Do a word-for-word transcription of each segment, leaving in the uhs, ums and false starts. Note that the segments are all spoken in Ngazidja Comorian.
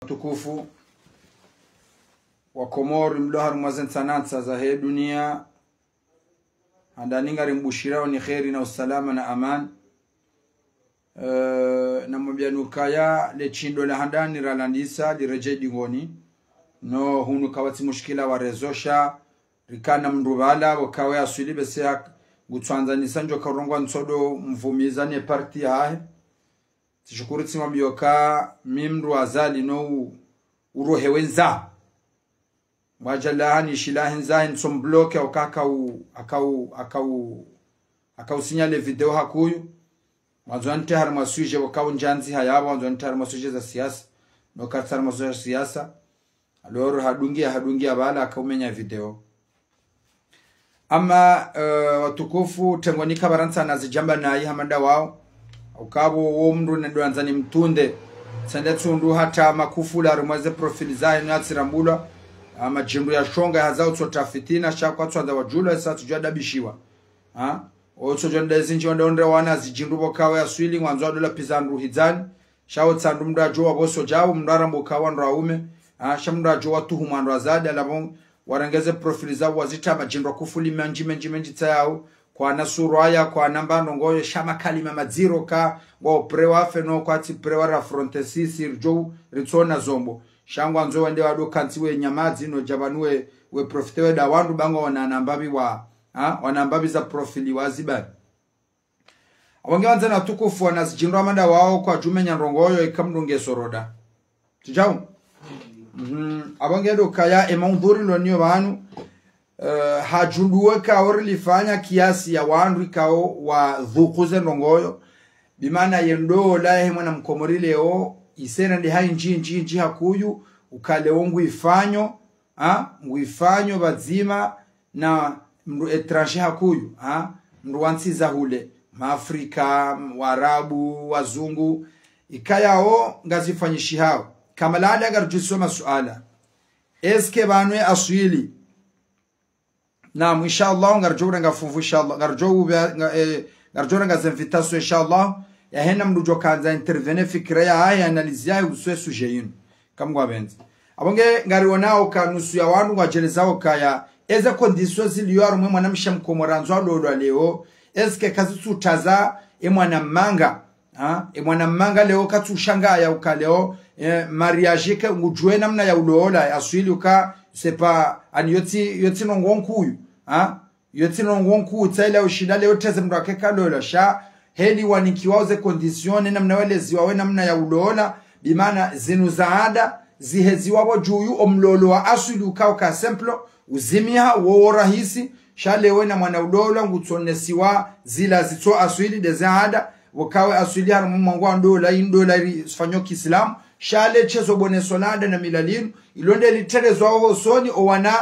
Watukufu wa Komori mlo harumwa ze ntsanantsa zahe dunia, handani ngarimbushirao ni kheri na usalama na amani. Eh, namwambiani ukaya le shindo la handani ralandisa liredjei dingoni. No hunu kawatsi mushkila wa réseau sha, rikana mndru pvala, pvo kawe aswili bese hak-, ngutsuandzanisa ndjo karongoa ntsodo mvumiza ne parti yahe. Tsishukuru tsimwambio ka mi mndru Azali no u-, urohewe ndza. Mwadja laha ni shilahi ndza, ntso mbloke au ka akau, akau, akau, akau signale video hakuyu. Mwandzo antre harumwa sujet, pvo kau ndjandzi hayapvo, mwandzo antre harumwa sujet za siasa. No kartsi harumwa sujet za siasa. Alors, hadungia, hadungia pvala, akaumenya video. Ama, eh, watukufu, tengoni kabaransa na zijamba na yi hamanda wao. Ukapvo wo mndru nendo andzani mtunde. Tsende tsundu hata makufula harumwa ze profil zahe no yatsirambulwa. Ama djindru ya shonga ya hazao tsota fitina, sha kwatsuandza wadjulwa, sa tsudjua dabishiwa. Ha? Otso djonda ezindji wanda ondra wana zidjindru pvo kawe aswili, ngwandzo wadola piza ndru hidzani. Sha wo tsandu mndru adjo wa pvoso djau, mndru arambo kawa ndru aume. Ha? Sha mndru adjo watuhumu wandru azadi, alapvo warenge ze profil zao wazitra madjindru kufuli mendji, mendji, mendji tsayao. Kwana surwaya, kwana mbano ngoyo, sha makalima madziro ka, ngo pre wafe no, kwatsi pre wa raffronter sisi, ridjo, ritsona zombo. Sha ngwandzo wende wado kantsi we nyamadzi, no djapvanu we, we profite we da wandru ba ngo wana nambapvi wa, ha? Wana mbapvi za profil wa zibani. Apvo nge wandzani watukufu wana zidjindru hamanda wao kwadjumenya ndrongoyo ika mndru nge soroda. Tsidjau? Mhm. Apvo nge ndo kaya e maundhuri lo niyo pvanu, eh, hadjunduwe kao rilifanya kiasi ya wandru ikao wadhuku ze ndrongoyo. Bimana ye ndola yahe mwana mkomori leo, isera nde ha indji, indji, indji hakuyu, uka leo nguifanyo, ha? Nguifanyo pvadzima na mndru étranger hakuyu, ha? Mndru wa ntsi za hule, Maafrika, Waarabu, Wazungu, ikayao ngazifanyishihao. Kamalada ngarudjiswa masuala. Est-ce que pvanu ye aswili? Naam, inshallah, ngarudjo urenga funvu, inshallah. Ngarudjo ube-, nga-, eh, ngarudjo urenga ze invitation, inshallah. Yahena mndru djo kandza intervenir fikira yahahe, analyse yahahe, uhusu ye sujet yinu. Kamngwapvendze. Apvo nge ngariwonao ka nusu ya wandru ngwadjelezao kaya, eze conditions zilio harumwa e mwanamshe mkomori andzo alolwa leo, est-ce que kazitsutaza e mwana mmanga? Ha? E mwana mmanga leo katsushangaya uka leo, eh, mariage ke ngudjuwe namna ya ulola, aswili uka, c'est pas, ani yotsi, yotsi ndrongo nkuu. Ha? Yotsi ndrongo nkuu, tsaila ushinda leo teze mndru ake kalola, sha, heli wanikiwa uze conditions, namna weleziwa we namna ya ulola, bimana zinu zaada, ziheziwa pvo djuyu, omlolo wa aswili uka uka simple, uzimiha, wo, wo rahisi, sha leo na mwana ulolwa, ngutsonesiwa, zila zitso aswili, de zaada, pvo kawe aswili harumwa mwangu wa ndola, i ndola ri fanyo kiislamu, sha le shezo boneso lada na mila linu, ilo nde litelezwa oho soni, owana,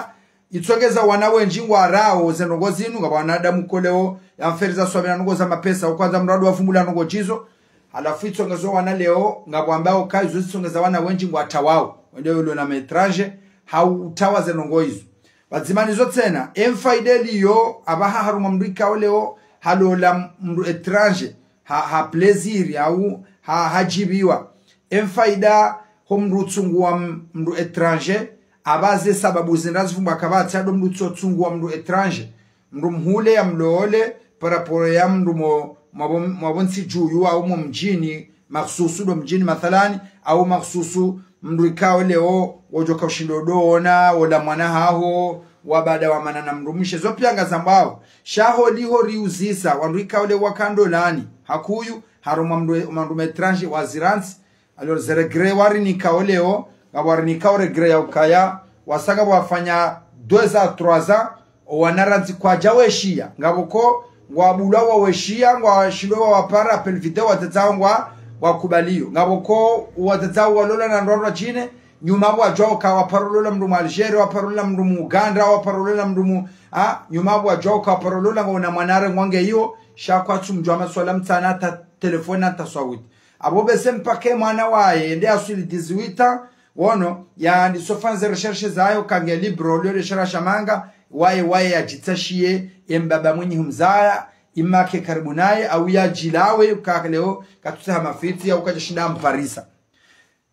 itsongeza wana wendji ngwarao ze ndrongo zinu, ngapvo wanadamu ko leo, ya mferi za swabira ndrongo za mapesa, ukwandza mradu wa fumbula ndrongo djizo, halafu itsongeza wana leo, ngapvo ambao kaizo zitsongeza wana wendji ngwatawao, wende ulo na ma étranger, hau utawa ze ndrongo izo. Pvadzima nizo tsena, e mfaida liyo, apvaha harumwa mndru ikao leo, halola mndru étranger, ha, ha plaisir, au, ha, hadjibiwa. E mfaida ho mndru utsungua m-, mndru étranger, apvaze sababu zindra zifumbwa kapvatsi ado mndru utsotsungua mndru étranger. Mndru mhule ya mlole, par rapport ya mndru mo, mwapvo, mwapvo ntsi djuyu, au mo mdjini, makhsusu do mdjini mathalani, au makhsusu mndru ikao leo, wodjoka ushindo do ona, ola mwana haho, wabada wamana na mndru mshe. Zo pia ngazambwao. Sha holiho riuzisa, wandru ikao leo wakandolani. Hakuyu, harumwa mndru, mndru ma étranger, wazirantsi. Alors, ze regret warinikao leo, ngapvo warinikao regret ya ukaya, wasaka wafanya deux à trois ans, owana randzi kwadja weshiya. Ngapvo ko, ngwabulwa waweshiya, ngwashindo wawapara, appel vidéo wadzadzao ngwa, ngwakubaliyo. Ngapvo ko, wadzadzao walola na ndrwandrwa djine, nyuma pvo wadjuao ka waparolola mndru mu Algérie, waparolola mndru mu Uganda, waparolola mndru mu, ha, nyuma pvo wadjuao ka waparolola ngwaona mwana are ngwange iyo, sha kwatsu mdjua maswala mtsana hata telefoni hata swauti. Apvo bese mpaka e mwana waye, nde aswili dix-huit ans, wono, ya ndiso fanya ze recherche zayo, kange libre, olio le shara shamanga, waye, waye ya djitsashiye, e mbaba mwenyi humzaya, imake karibu naye, au ya djilawe, uka leo, katsutsaha mafitsi, au kadja shinda amparisa.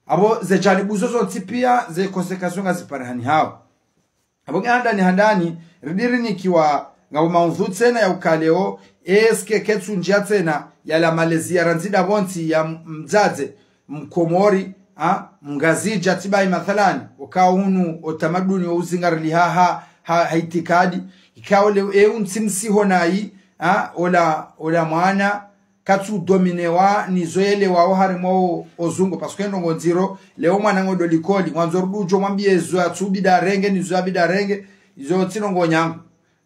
Apvo ze janibu zo zontsi pia, ze conséquences ngaziparihani hawo. Apvo nge handani handani, ridiri nikiwa ngapvo maundhu tsena ya ukaleo, est-ce que ketsu ndjia tsena yala malezi ya randzi dapvontsi ya m-, mdzadze, mkomori, ha, mngazidja tsibayi mathalani, uka unu utamaduni wa uzingarili ha, ha, ha, ha itikadi, ikao le, e untsi msiho nayi, ha, ola, ola mwana, katsu dominewa ni zo yelewao harimwa o, o zungu, parce que ndrongoo ndziro, leo mwana ngodo likoli, mwandzo rudi udjo mwambiye zo yatsu bidi arenge, ni zo yabidi arenge, izo tsi ndrongoo nyangu.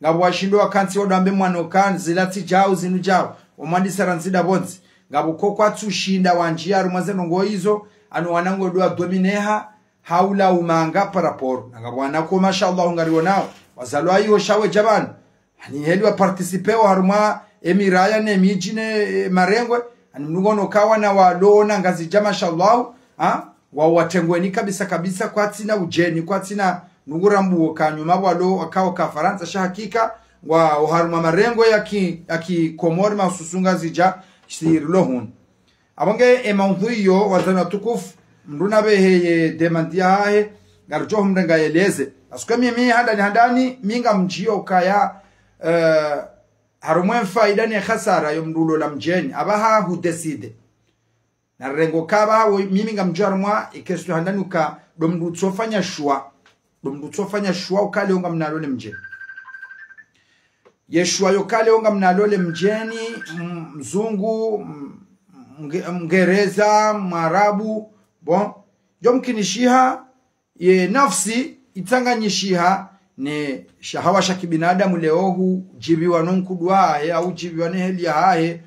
Ngapvo washindo wakantsi wado wambe mwana uka, zila tsi djau, zinu djau, omwandisa randzi dapvontsi. Ngapvo ko kwatsu shinda wandjiya harumwa ze ndrongoo izo, ano wana ngodo wadomineha, haula umanga par rapport. Na ngapvo wana ko, mashallah, ngariwonao, wazalwa iho sha wedja pvanu. Ani heli wa participeo harumwa emiraya ne midji ne, eh, marengwe. Ani mndru ngono kawa na walo na Ngazidja, mashallah, ha? Wa watengweni kabisa kabisa, kwatsina udjeni, kwatsina nungu rambuo kanyuma walo wakao ka Farantsa, sha hakika, wa oharumwa marengwe ya ki, ya ki Komori, mahususu Ngazidja, shirilo hunu. Apvo nge e maundhu iyo, wazalwa watukufu, mndru na pvehe ye demande yahahe, ngaridjo humrenga yeleze. Parce que mimi handani handani, mi ngamdjio ukaya, eh, harumwa e faida ne hasara yo mndru ulola mdjeni, apvaha hu décider. Na rengo ka apvaha wo, mimi ngamdjio harumwa, e question handani uka, ndo mndru utsofanya choix. Ndo mndru utsofanya choix uka leo ngamna alole mdjeni. Ye choix yo uka leo ngamna alole mdjeni, m-, mzungu, m-, mnge-, mngereza, mwarabu, bon. Djo mkinishiha, ye nafsi itsanganyishiha, ne shahawa sha kibinadamu leo hudjibiwa no nkudu wahahe, au hudjibiwa ne heli yahahe,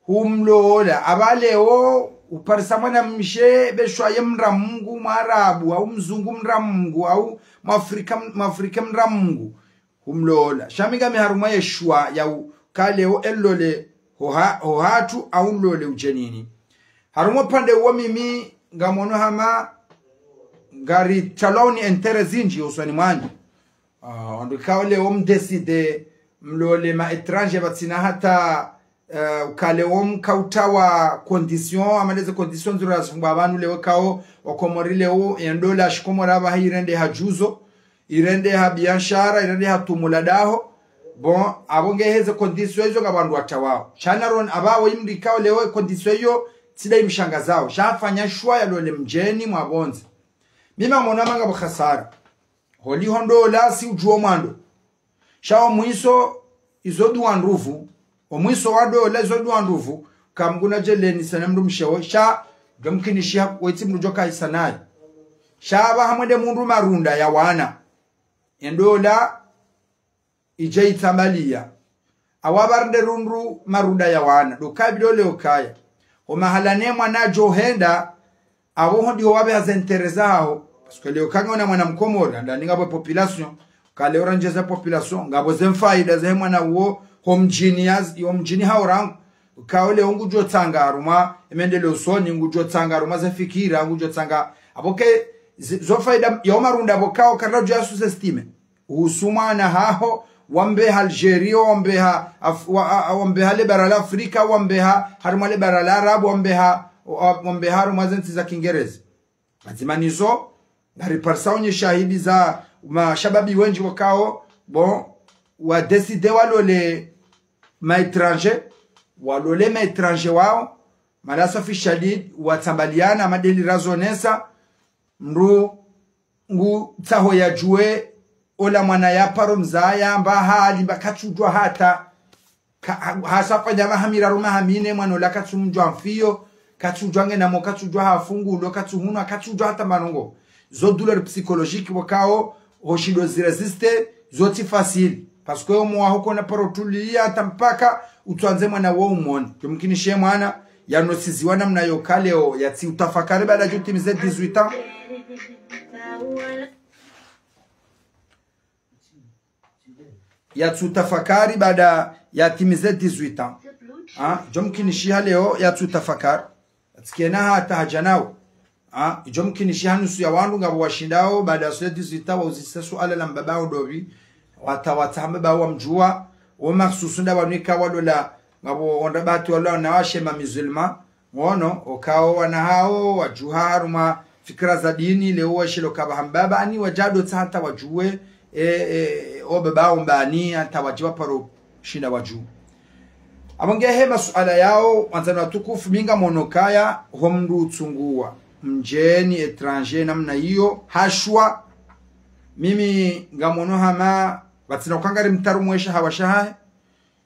humlola. Apva leo, uparisa mwana mshe, be choix ye mndra Mungu, mwarabu, au mzungu mndra Mungu, au mwafrika, mwafrika mndra Mungu. Humlola. Sha mi ngami harumwa ye choix ya uka leo elole hoha-, hohatru au nlole udjenini. Harumwa upande uwo mimi ngamono hama ngaritalwao ni intérêt zindji usoni mwanyu. Ah, wandru ikao leo mdécider mlole ma étrangers pvatsina hata, eh, uka leo mkautawa condition, ama leze conditions ndziro yazifumbwa pvanu leo ikao, Wakomori leo, ye ndola ya shikomori apvaha irendeha djuzo, irendeha biashara, irendeha tumula daho. Bon, apvo nge heze conditions izo ngapvo wandru watawao. Sha na ron apvawo imndru ikao leo condition iyo tsi nda imshangazao. Sha hafanya choix yalole mdjeni mwapvondze. Mimi ngamono hama ngapvo hasara. Holiho ndola si udjuo mwando. Sha omwiso izo duwa ndruvu. Omwiso wa ndola izo duwa ndruvu. Ka Mngu nadjaanleni sana mndru mshe wo. Sha, djo mkinishiha wetsi mndru djo kaisa naye. Sha apvaha mwende mundru marunda ya wana. E ndola idje itsambaliya. Awa pvarende rundru marunda ya wana. Ndo kabilo leo kaya. Ho mahala ne mwana djo henda, apvo ho ndiho wapveha ze intérêts zaho. Parce que leo ka ngaona mwana mkomori, handani ngapvo population. Ka leo randjeza population, ngapvo ze mfaida zahe mwana uwo, ho mdjini yaz-, ho mdjini hao rangu. Kao leo ngudjo tsanga harumwa, e mendeleo usoni, ngudjo tsanga harumwa ze fikira, ngudjo tsanga. Apvo ke, zi-, zo faida, yao marunda apvo kao, karadjo ya sous-estimer. Uhusu mwana haho, wambeha Algérie, wambeha Af-, wa-, a-, a-, wambeha le bara la Afrika, wambeha harumwa le bara la Arabu, wambeha, wa-, wambeha harumwa ze ntsi za Kingereza. Pvadzima nizo, ngariparisao nyi shahidi za mashababi wendji wakao, bon, wa décider walole ma étrangers, walole ma étrangers wao, malaswafi shadid, watsambaliana, madeli razonesa, mndru ngutsaho yadjuwe, ola mwana yaparo mzaya, mba hali, mba katsudjuwa hata, ka-, ha-, hasa fanya maha miraru maha mine, mwana ola katsumdjuwa mfiyo, katsudjuwa ngenamo, katsudjuwa hafungulo, katsuhunwa, katsudjuwa hata mba ndrongoo. Zo douleur psychologique wakao, hoshindo zi résister, zo tsi facile. Parce que omo waho kona paro tuliya hata mpaka, utswandze mwana wo umone. Djo mkinishiha mwana, yanosiziwa namna yo ka leo, yatsi utafakari baada djo timize dix-huit ans. Yatsu tafakari baada yatimize dix-huit ans. Ah, djo mkinishiha leo yatsu tafakari. Yatsikena hata hadja nao. Ah, djo mkinishiha nusu ya wandru ngapvo washindao, baada ya suya dix-huit ans, wauzise suala la mbaba wo ndopvi. Wata, wata hamba ba wamdjuwa. Wo makhsusu nda wanu ikao walola, ngapvo wandru bahati walola na washe ma musulmans. Ngono, okao wana hao, wadjuha harumwa fikira za dini, leo washilo kaba hambaba, ani wadjado tsa hata wadjuwe, e, e, o baba ombani, hata wadjiwa paro shinda wadjuwe. Abo nge he masuala yao, wandzani watukufu, mi ngamono kaya, ho mndru utsunguwa mdjeni, étranger, namna iyo, hashwa. Mimi ngamono hama, batsina ukangari mtaru mwe shahawa shahahe,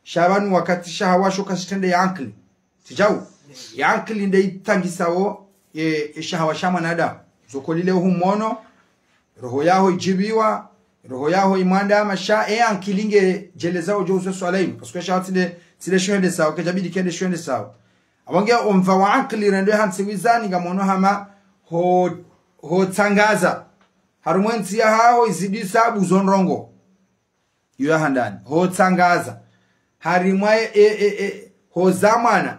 sha pvanu wakati shahawa sho kashitsende ya ankili. Tsidjau, ya ankili nde itsangisao, e, e shahawa sha mwanadamu. Zo kolile uhumono, roho yaho idjibiwa, roho yaho imwandama, sha e ankili ngedjelezao djo uzo swala inu. Parce que shahawa tsi nde, tsi nde shihendesao, kedjabidi kende shihendesao. Abo nge omva wa ankili rendo hantsi wizani ngamono hama ho, ho tsangaza. Harumwa entsi yahaho izidisa buzo ndrongo. Iyo ya handani. Ho tsangaza. Harimwa e, e, e, e, ho zamana.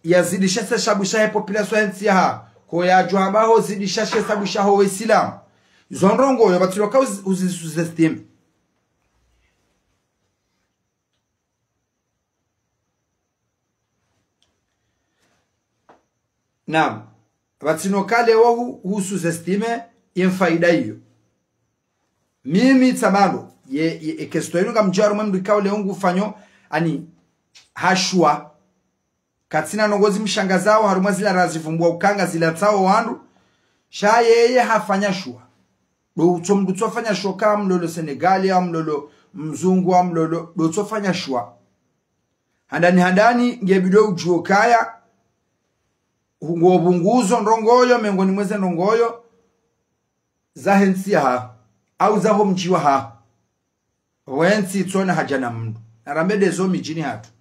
Yazidisha se shabu shahe population ya entsi yahaho. Ko yadjo hamba ho zidisha she shabu shaho Waislamu. Izo ndrongo yo batilo ka uzi-, uzi-, sous-estimer. Naam. Batsino ka leo hu, hu sous-estimer ye faida iyo. Mimi tsamando, ye, ye, e question inu ngamdjo harumwa mndru ikao leo ngufanyo, ani, hashwa. Katsina ndrongo zimshangazao, harumwa zila razivumbua ukanga zila tsao wandru. Sha yeye hafanya shwa. Ndo utso mndru tsofanya shwa ka mlolo Senegali, a mlolo mzungu, a mlolo, ndo tsofanya shwa. Handani handani, ngebidi udjuo kaya, ngo pvunguzo ndrongo yo, mengoni mweze ndrongo yo, zahe ntsi yahaho, au zaho mdji wahaho. Wentsi tsona hadja na mndru. Narambe ndezo midjini hatru.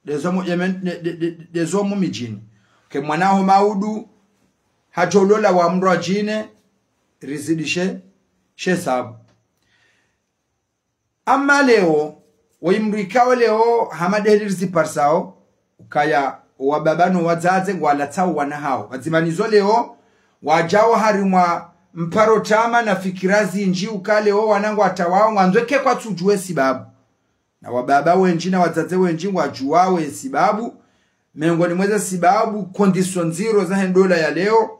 Ndezo mu, yemen, ne, de, de, ndezo mu midjini. Ke mwana ho maudu, hadjo lola wa mndru adjine, rizidishe, she shabu. Ama leo, wo imndru ikao leo, hama ndeheli riziparisao, ukaya, owababa no wadzadze, ngwalatsao wana hawo. Pvadzima nizo leo, wadjao harimwa mparo tama na fikira zindji, uka leo, wana ngwatawao, ngwandzo eke kwatsudjuwe sibabu. Na wababa wendji, na wadzadze wendji, ngwadjuwao ye sibabu, mengoni mweze sibabu, conditions ndziro zahe ndola ya leo,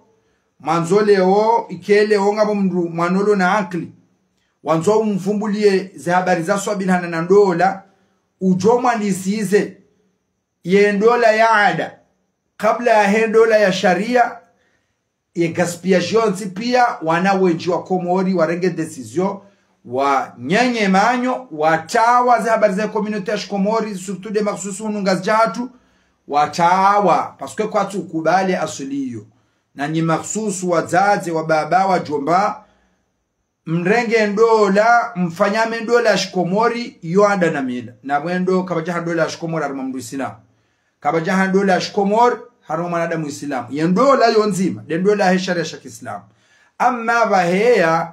mwandzo leo, ike leo ngapvo mndru mwanolo na ankili. Wandzo umvumbulie ze habari za swabihana na ndola, udjo mwanisize. Ye ndola ya ada, kabla yahe ndola ya sharia, ye gaspillage yontsi pia, wana wendji wa Komori, warenge décision, wanyenye manyo, watawa ze habari za communauté ya shikomori, surtout nde makhsusu hunu Ngazidja hatru, watawa, parce que kwatsu kubali asuli iyo. Na nyi makhsusu wadzadze, wababa, wadjomba, mrenge ndola, mfanyame ndola ya shikomori, yo ada na mila. Na mwendo, kapvadjaha ndola ya shikomori, harimwa mndru Isilamu. Kapvadjaha ndola ya shikomori, harimwa mwanadamu Isilamu. Ye ndola yo ndzima, nde ndola yahe sharia sha kiislamu. Ama pvaheya,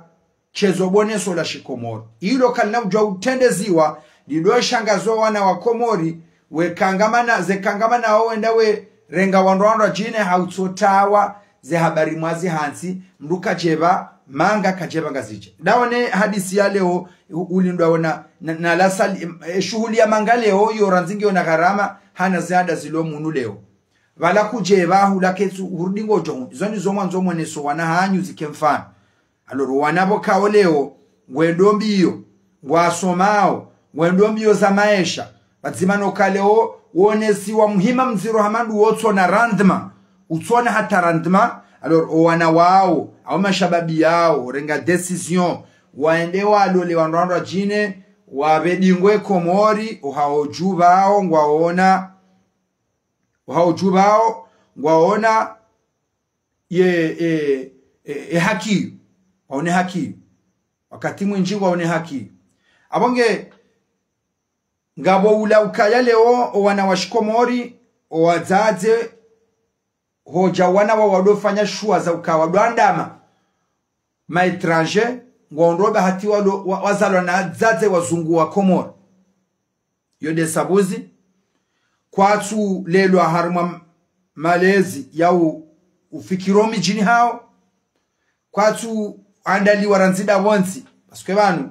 shezo boneso la shikomori. Ilo kalina udjuwa utrendeziwa, lido shangazo wana wa Komori, we kangamana, ze kangamana wo wenda we renga wandru wandru wadjine, hautsotawa, ze habari mwazi hantsi, mndru kadjepva, manga kadjepva Ngazidja. Ndawo ne hadisi ya leo, u-, ulindwa wona, na, na la sali, em, e, shuhuli ya manga leo, yo randzi ngiyo na gharama, hana ziada zilo munu leo. Pvala kudjepva, hula ketsu, hurudi ngodjo, zoni zo mwandzo mwoneso wana hanyu zike mfano. Alors, wana pvo kao leo, ngwendo mbiyo, ngwasomao, ngwendo mbiyo za maesha. Pvadzima no ka leo, wonesiwa muhima mdziro hama ndu wotsona rendement, utsona hata rendement. Alors, o wana wao, au mashababi yao, renga décision, waende walole wandru wandru wadjine, wapve dingo e Komori, oha odju pvao, ngwaona, oha odju pvao, ngwaona, ye, e, e, e haki, waone haki. Wakati mwindji waone haki. Apvo nge, ngapvo ula ukaya leo, o wana wa shikomori, o wadzadze, hodja wana wa wado fanya shuwa za uka wado andama ma étranger, ngwaondo bahati walo, wa, wazalwa na wadzadze wazungu wa Komori. Yo nde sabuzi, kwatsu lelwa harumwa malezi ya u-, ufikiro midjini hao, kwatsu andaliwa randzi nda pvontsi, parce que pvanu,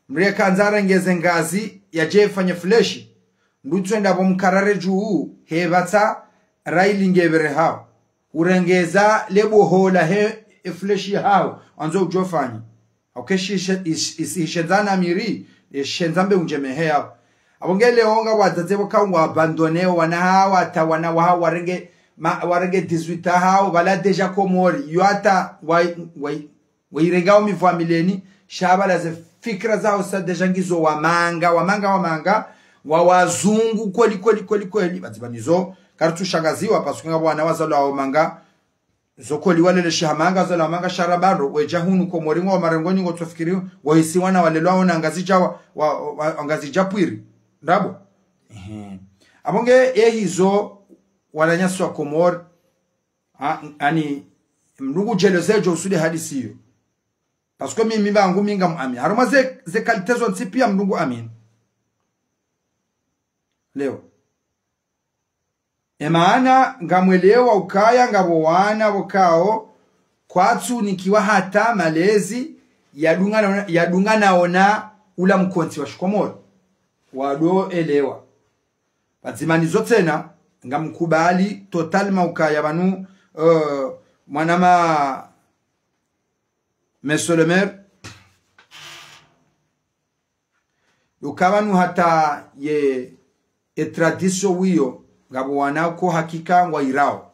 mndru yeka andza arenge ze ngazi yadje yafanye fleshi, ndutso enda pvo mkarare dju, hepvatsa, raili ngepvere hao. Urengeza le boho lahe, e flèche yahaho, wandzo udjofanya. Auke shi-, shi-, ish-, ish-, ishendza na miri, ishendza mbe undjeme he yao. Apvo nge leo nga wadzadze pvo ka ngwa abandonné wana hawo, hata wana wahawo warenge, ma-, warenge dix-huit ans hawo, pvala déjà Komori, yo hata wa-, wa-, wairengao mivwa mileni, sha pvala ze fikira zawo sa déjà ngizo wamanga, wamanga, wamanga, wa wazungu kweli, kweli, kweli, kweli. Pvadzima nizo, karitsu shangaziwa, parce que ngapvo wana wazalwa wamanga, zo kweli waleleshiha manga, wazalwa manga sha ra bando, wedja hunu Komori ngwao marengoni ngwatsofikiri, wahisi wana walelwa ona Ngazidja wa, wa, wa, wa Ngazidja pvwiri. Ndrabo? Ehe. Apvo nge, ehizo, wananyasi wa Komori, ha, ani, mndru ngu djelezejo usudi hadisi iyo. Parce que mimi pvangu mi ngam amini. Harumwa ze, ze qualité zontsi pia mndru ngu amini. Leo. E maana ngamwelewa ukaya ngapvo wana pvo kao kwatsu nikiwa hata malezi yadungana, yadungana ona ula mkontsi wa shikomori. Wado elewa. Pvadzima nizo tsena, ngamkubali totalement ukaya pvanu, euh, mwanama, Monsieur le maire, uka pvanu hata ye, e tradition wiyo, ngapvo wana uko hakika ngwairao.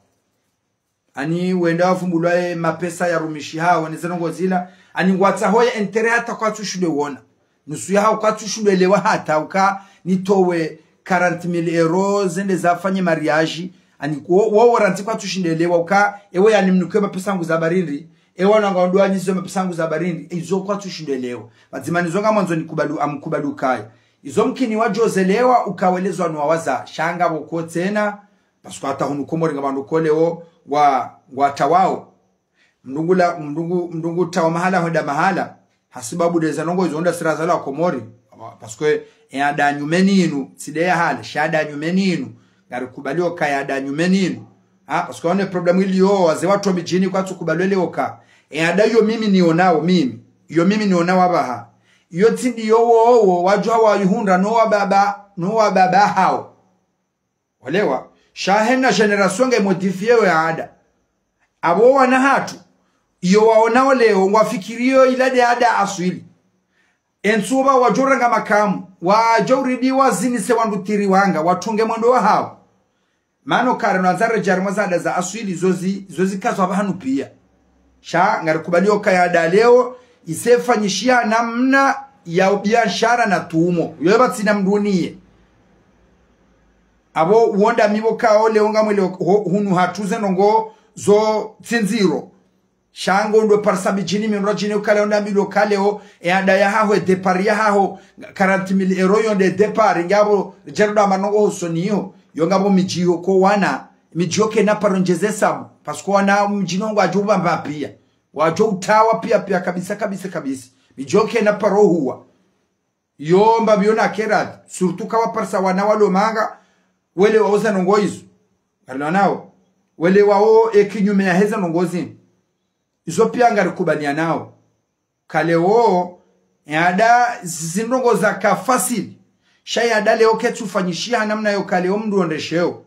Ani wenda wavumbulwa ye mapesa yarumishihao, ne ze ndrongoo zila, ani ngwatsaho ye intérêt hata kwatsu shindwe wona. Nusu yahawo kwatsu shindwe elewa hata uka nitowe quarante mille euros zende zafanye mariage. Ani wo, wo, wo randzi kwatsu shindwe elewa uka, ewe yani mnike mapesa yangu za barindi. Ewe wana ngwandwa nizo mapesa yangu za barindi. Izo kwatsu shindwe elewa. Pvadzima nizo ngamwandzo nikubali, amkubali ukaya. Izo mkini wadjo zelewa uka welezwa no wawaza. Sha ngapvo ko tsena. Parce que hata hunu Komori ngapvo wandru ko leo ngwa, ngwatawao. Mndru ngu la, mndru ngu, mndru ngu tawa mahala hwenda mahala. Hasibabu nde ze ndrongoo izo nda sira zalwa Komori. Parce que, e ada nyumeni inu, tsi nde ya hale, sha ada nyumeni inu. Ngarikubaliyo ukaya ada nyumeni inu. Ha, parce que one problème iliyo, wazee watru wa midjini kwatsu kubali leo uka. E ada iyo mimi nionao, mimi. Iyo mimi nionao apvaha. Iyo tsi ndiyo wowo, wadjuha wayihundra no wababa, no wababa hawo. Walewa, sha hena génération nge modifié yo ya ada. Apvo wana hatru, iyo waonao leo, ngwafikiriyo ila nde ada aswili. Entsu pva wadjo renga makamu, wadjo uridi wazinise wandru tiri wanga, watunge mwendo wahawo. Mana ukaya no wandza redjari mwa za ada za aswili, zo zi, zo zikazwa pvahanu pia. Sha, ngarikubaliyo ukaya ada leo, isefanyishiha namna ya ubiashara na tumo. Yo pvatsina mndru niye. Apvo wonda mi pvo kao leo ngamwelewa ho-, hunu hatru ze ndrongoo zo tsi ndziro. Sha ngo ndo parisa midjini mindru djini uka leo ndambilwa uka leo, e ada yahaho, e départ yahaho, quarante mille euros yo nde départ, ngapvo, djeri ndo amba ndrongoo hosoni iyo, yo ngapvo midji yo ko wana, midji yo kena paro ndjeze sabu, parce que wana mdjini ngwadjo ubamba pia, wadjo utawa pia pia kabisa, kabisa, kabisa. Midji yo kena paro huwa. Yo mbapvi yo na kerati, surtout ka waparisa wana walo manga, welewa wo ze ndrongoo izo. Ngarilawanao, welewa wo e kinyume yahe ze ndrongoo zinu. Izo pia ngarikubaliyanao. Uka leo, e ada zi ndrongoo zaka facile. Sha e ada leo ketsu fanyishiha namna yo uka leo mndru ondresheo.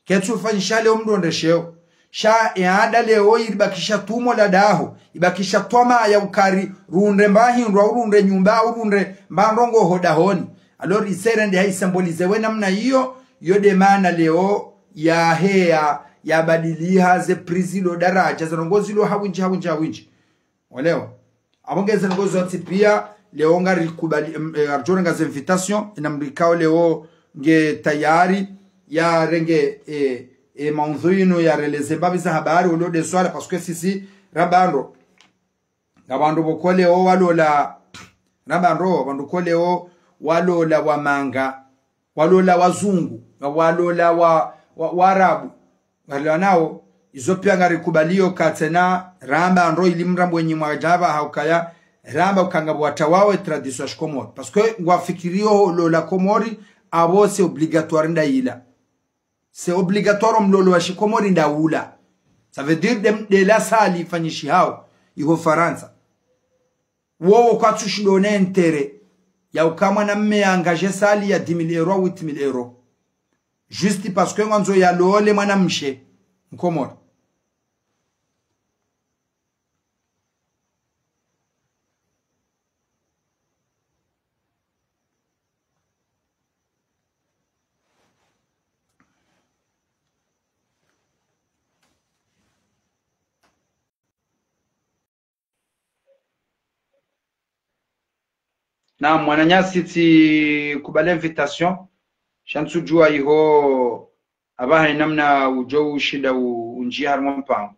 Ketsu fanyisha leo mndru ondresheo. Sha e ada leo iribakisha tumo la daho. Ibakisha twama ya ukaya rundre mba hindru, au rundre nyumba, au rundre mba ndrongoo ho dahoni. Alors, isere nde ha isymbolize we namna iyo, yo nde mana leo yaheya, yabadiliha ze prix zilo daradja, ze ndrongoo zilo ha windji, ha windji, ha windji. Walewa. Apvo nge ze ndrongoo zontsi pia, leo ngarikubali, em, eh, ngaridjo renga ze invitation, ina mndru ikao leo nge tayari, yarenge, eh, eh, maudhui inu yareleze mbapvi za habari, ulo nde swala, parce que sisi, ra bando. Ngapvo wandru pvo ko leo walola, ra bando, wandru ko leo walola wamanga, walola wazungu, walola wa, wa, waarabu. Ngarilawanao, izo pia ngarikubaliyo uka tsena, ramba ndro ili mrambo wenyi mwadjaba ha ukaya, ramba uka ngapvo watawao e tradition ya shikomori. Parce que ngwafikiriyo lola Komori, apvo c'est obligatoire nda ila. C'est obligatoire omlolo wa shikomori nda ula. Ça veut dire nde, nde la salle ifanyishihao, iho Farantsa. Wowo kwatsu shindwa ona intérêt ya uka mwanamme ya engagé salle ya dix mille euros, huit mille euros. Juste parce que ngwandzo yalole mwanamshe Mkomori. Na mwananyasi tsikubali invitation, sha ntsudjuwa iho apvaha namna udjo ushinda u-, undjia harumwa mpango.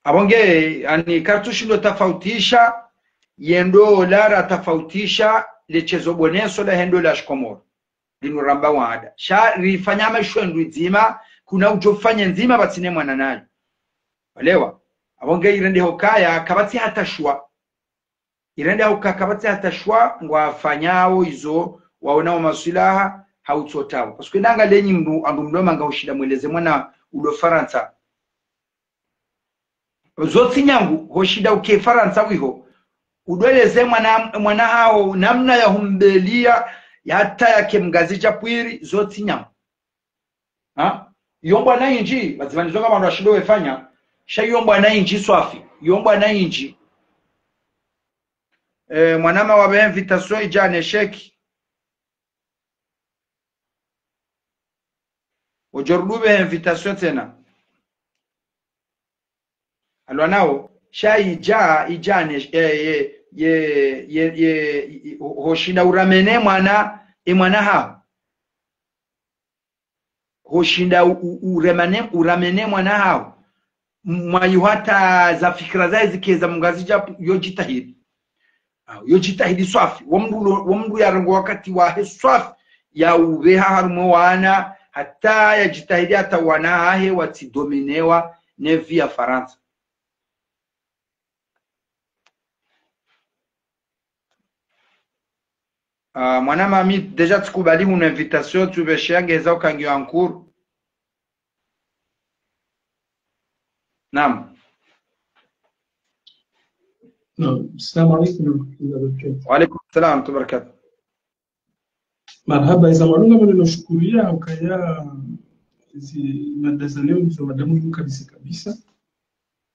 Apvo nge, ani, karitsushindo tafautisha, ye ndola ratafautisha, le shezo boneso lahe ndola shikomori. Linu ramba wada. Sha rifanya mashwendru ndzima, kuna udjo fanya ndzima pvatsina mwana nayo. Walewa. Apvo nge irende hukaya, kapvatsi hata shwa. Irende hukaya kapvatsi hata shwa, ngwafanyao izo, waonao maswilaha, hau tsi otawo. Parce que nanga lenyi mndru, andru mloma nga ushinda mweleze mwana ulo Farantsa. Zo tsi nyangu, hoshinda uke Farantsa wiho. Udweleze mwana, mwana haho, namna ya humbelia, hata yake Mngazidja pvwiri, zo tsi nyangu. Ha? Iyo mbwana indji, pvadzima nizo nga wandru washindo wefanya, sha iyo mbwana indji swafi, iyo mbwana indji. Eh, mwanama wapve invitation idja ne sheki. Odjo rudi upve invitation tsena. Alwa nao, sha idja, idja ne, eh, ye, ye, ye, ye, i-, ho-, hoshinda uramene mwana, e mwana haho. Hoshinda u-, u-, uremane-, uramene mwana haho. M-, mwayi hata za fikira zahe zike za Mngazidja yo djitihadi. Ah, yo djitihadi swafi. Wo mndru lo-, wo mndru yarengo wakati wahe swafi ya upveha harumwa wana, hata ya djitihadi hata wana hahe watsi dominewa ne vie ya Farantsa. Ah, mwanama mi déjà tsikubali hunu invitation, tsupveshe yangeza ukangiwa nkuru. Naam. Naam. Assalamu alaikum warahmatullahi wabarakatuh. Wa alaikum salam warahmatullahi wabarakatuh. Marahaba, eza malunga mwana no shukuriya, ukaya zi mada za leo, zo mada muhimu kabisa kabisa.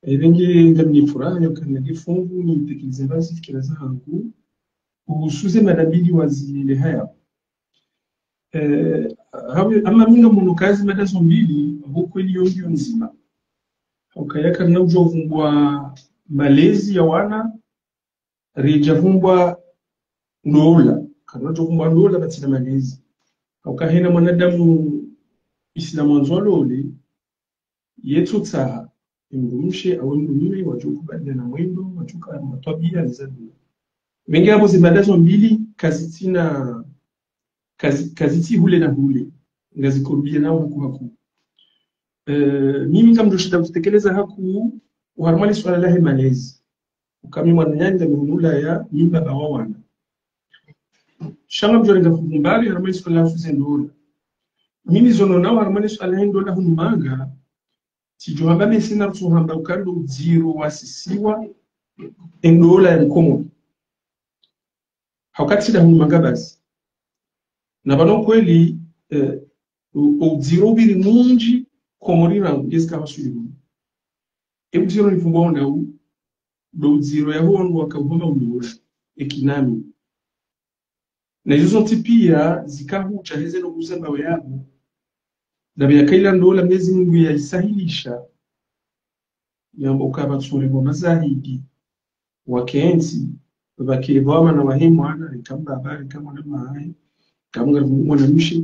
Irenge ngami ne furaha, yo kana de fungu, ni tekilize bazi fikira zahangu. Uhusu ze mada mbili wazilehaya. Eh, hawe, ama mi ngamono ukaya zi mada zo mbili, apvo kweli yo ngiyo ndzima. Ukaya karina udjo vumbwa malezi ya wana, ridja vumbwa ndola. Karina udjo vumbwa ndola pvatsina malezi. Ukaya hena mwanadamu Islamu wandzo alole, ye tsutsaha, ye mdrumshe, awe mdrume, wadjo kubaliana mwendo, wadjo ka matwabiya, niza dua. Pvenge apvo zi mada zo mbili, kazitsina, kazi-, kazitsi hule na hule, ngazikorubiana haku haku. Eh, mimi ngamdjo shinda kutekeleza haku, oharumwa le swala lahe malezi. Ukaya mi mwananyangu ngamhunula ya mi mbaba wa wana. Sha ngamdjo renga hukumbari, harumwa le swala lahusu ze ndola. Mimi zo nonao harumwa le swala lahe ndola hunu manga, tsidjo hamba mi sina rutsu hamba ukaya ndo udziro wasisiwa, e ndola ya Mkomori. Hauka tsi nda hunu manga basi. Na pvanu kweli, eh, u-, udziro upviri mwindji, Komori rangu, ngezika wasuli hunu. E udziro nifumbwa onda u, ndo udziro ya huo ndo waka uhomba ulola, e kinami. Na izo zontsi piya zika hudja heze no kuzamba we yapvo. Na pvo yaka ila ndola Mwenyezi Mungu yaisahilisha. Yamba ukaya pvatsu urengwa mazahidi. Wakentsi, pvake pvwa mana wahe mwana, reka mbaba, reka mwanamahe, reka mwana mwanamshe.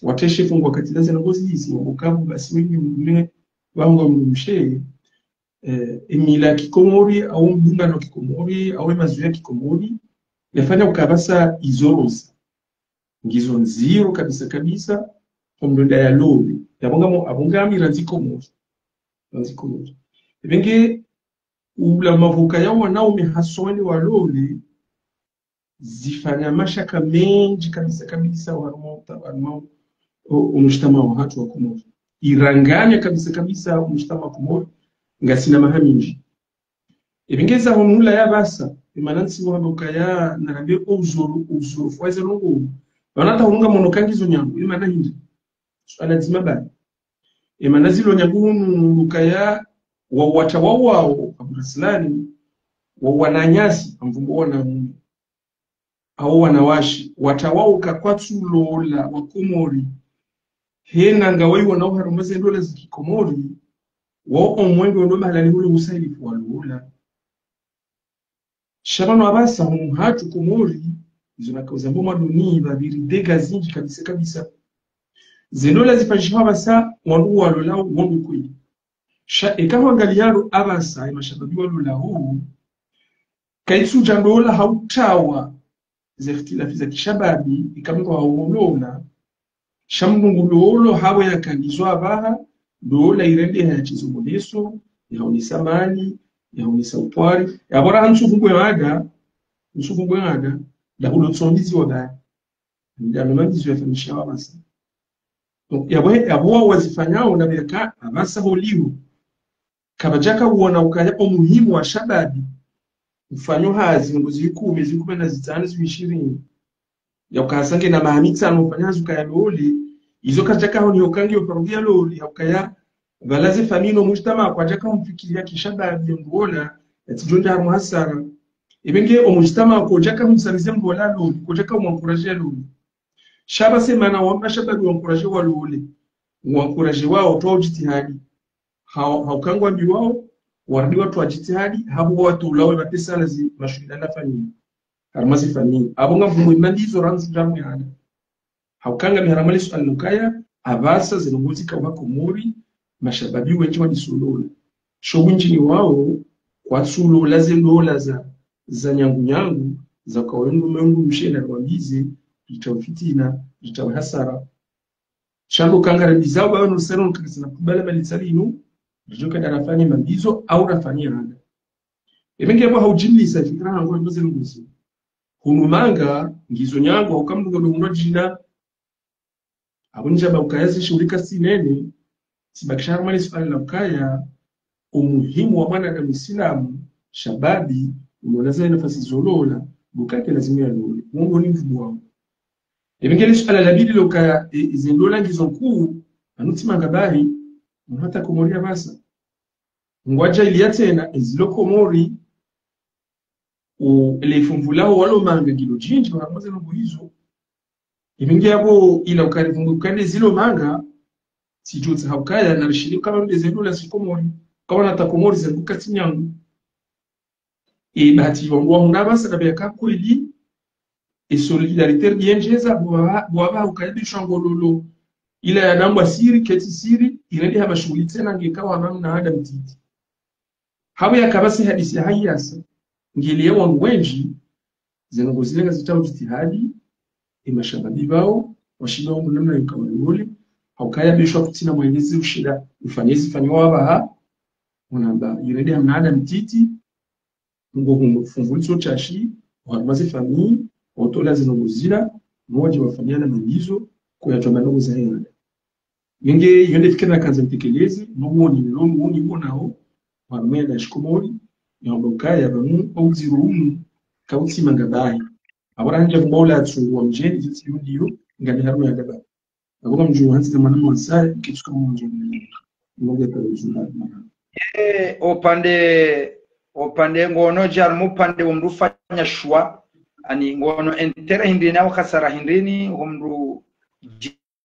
Wateshe fungu wakati laze na ngozi hizi, wamba ukaya pvo basi wenyi mdrume, wangu mdrumshe, eh, emila ya Kikomori, au mdungano wa Kikomori, au emazoea ya Kikomori, yafanya ukaya pvasa izo roza. Ngizo ndziro kabisa kabisa, omdru nda yalole. Yapvo ngamo, apvo ngami randzi Komori. Randzi Komori. Pvenge, ula mapvuka ya wanaume haswa wale walole, zifanya mashaka mendji kabisa kabisa, oharumwa uta-, oharumwa o-, omujtamaa wahatru wa Komori. Iranganya kabisa kabisa omujtamaa wa Komori, ngasina maha mindji. Ipvengeza honula ya pvasa, imana ntsi wamba ukaya, narambe o uzuru, uzuru fwaze longo. Pvanu hata hunu ngamono ukaya ngizo nyangu, imana hindri. Suala dzima bani. Imana zilo nyangu hunu ukaya, wa wata wa wao, Abdul Aslani, wa wananyasi, amvumbo wanaume. Au wanawashe, wata wao ka kwatsu lola wa Komori. Hena ngawayi wanao harumwa ze ndola za Kikomori, wao omwendo ndo mahalani hule usahili kuwalola. Sha pvanu apvasa hunu hatru Komori, izo nakauza mbo mwaduni, pvapviri dégâts zindji kabisa kabisa. Ze ndola zifanyishiha apvasa, wandru walolao, wandru kweli. Sha, eka hwangaliyaro apvasa, ye mashababi walolao, kaitsudja ndola ha utawa, ze ikhtilafi za kishababi, ika mndru haulola, sha mndru ngulolo hapvo yakanizwa apvaha, ndola irendeha ya chizo moneso, ya haunisa mali, ya haunisa utwari, ya bora ha ntsuhu bwe mada, ntsuhu bwe mada, nda hulo tsondizi wa baya. Nda no mandizo yafanyishiha apvasa. Donc, yapvo, yapvo wao wazifanyao na beka apvasa holiho. Kapvadjaka uona ukaya omuhimu wa shababi, ufanyo hazi, ngo zikumi, zikumi na zitsanu, zishirini. Ya ukaya sa nge na maha mitsanu, ufanya hazi ukaya loli, izo kadjaka honi ukangi uparudia loli, ya ukaya pvala ze famiyi no mujtamaa kwadjaka umfikiriya kishababi, ya ndola, yatsidjo ndja harumwa hasara. Ebe nge omujtamaa kodjaka umsamize mbola loli, kodjaka umwankuradje loli. Sha apvasa mana wamba shababi wankuradje walole, wankuradje wao utwao jitihadi. Ha, ha ukangwa mbi wao, warudi watwa jitihadi, hapvo watolawe mapesa na zi mashuhuli na famiyi. Harumwa ze famiyi. Apvo ngamvumwe mandizo randzi ndamu ya ada. Ha ukanga mi harumwa le suala ukaya, apvasa ze ndrongoo zika wa Komori, mashababi wendji wadisulola. Sho windji ni wao, kwatsulola ze ndola za, za nyangu nyangu, za kawa mndru mengu mshe na rwambize, ritawe fitina, ritawe hasara. Sha ndo kanga rambizao bawe no sero no kakasina kubala mali tsali inu, ridjo kada rafanye mambizo, au rafanye handa. Ebe nge apvo ha ujimlisa fikira hangu ndo ze ndrongoo zi. Hunu manga, ngizo nyangu, ha uka mndru ngolo hundra djina, apvo ndjamba ukaya ze shuhuli ka tsi nene, tsibakisha harumwa le suala la ukaya, omuhimu wa mwanadamu Isilamu, shababi, unoona ze nafasi zolola, bukake lazimu yalole. Wo ndo ni mvubu wao. Ebe nge le suala la pvili lo ukaya, e, e, ze ndola ngizo nkuu, pvanu tsi manga bahi, munu hata Komori apvasa. Ngwadja iliya tsena, ezilo Komori, o, ele fumvu laho walo manga ngilo djindji, harumwa ze ndrongoo izo. Ebe nge apvo ila ukari fumvu kande zilo manga, tsidjotsaha ukaya, na rishiri kama mbe ze ndola si Komori, kawana ta Komori ze nguka tsi nyangu. E, bahati wangu wahundra apvasa kabe yaka kweli, e solidarité riendjeza, bwa, bwa ba ukaya bishwa ngololo. Ila ya nambwa siri, ketsi siri, irendeha mashuhuli tsena nge kawa namna ada mtiti. Hapvo yaka apvasa hadisi ya hayasa, ngeli ya wandru wendji, ze ndrongoo zile ngazitao jitihadi, e mashababi pvao, washinda wandru namna yuka walole, ha ukaya beshwa kutsina mwelezi ushinda, ufanye zifanyiwa apvaha, unamba, irendeha mna ada mtiti, ngo fumvu litso shashi, harumwa ze famiyi, watola ze ndrongoo zila, no wadje wafanyana mambizo, kuyatwamba ndrongoo za henda. Nge iyo nde fikira nakandza nitekeleze, no woni, no woni wonao, harumwa ya da shikomori, ya wamba ukaya, pvanu, au ziro unu, kautsi manga bahi. Apvo rahandja kumba ula atsungu wa mdjeni, zitsi yo ndiyo, ngami harumwa ya da ba. Apvo ngamdjo hantsi na mwana mwansa, kitsuka mwandzo. Ngombe kwa uzula. Eh, opvande, opvande ngono dja harumwa upvande wa mndru ufanya shuwa, ani ngono intérêt hindrini au hasara hindrini, ho mndru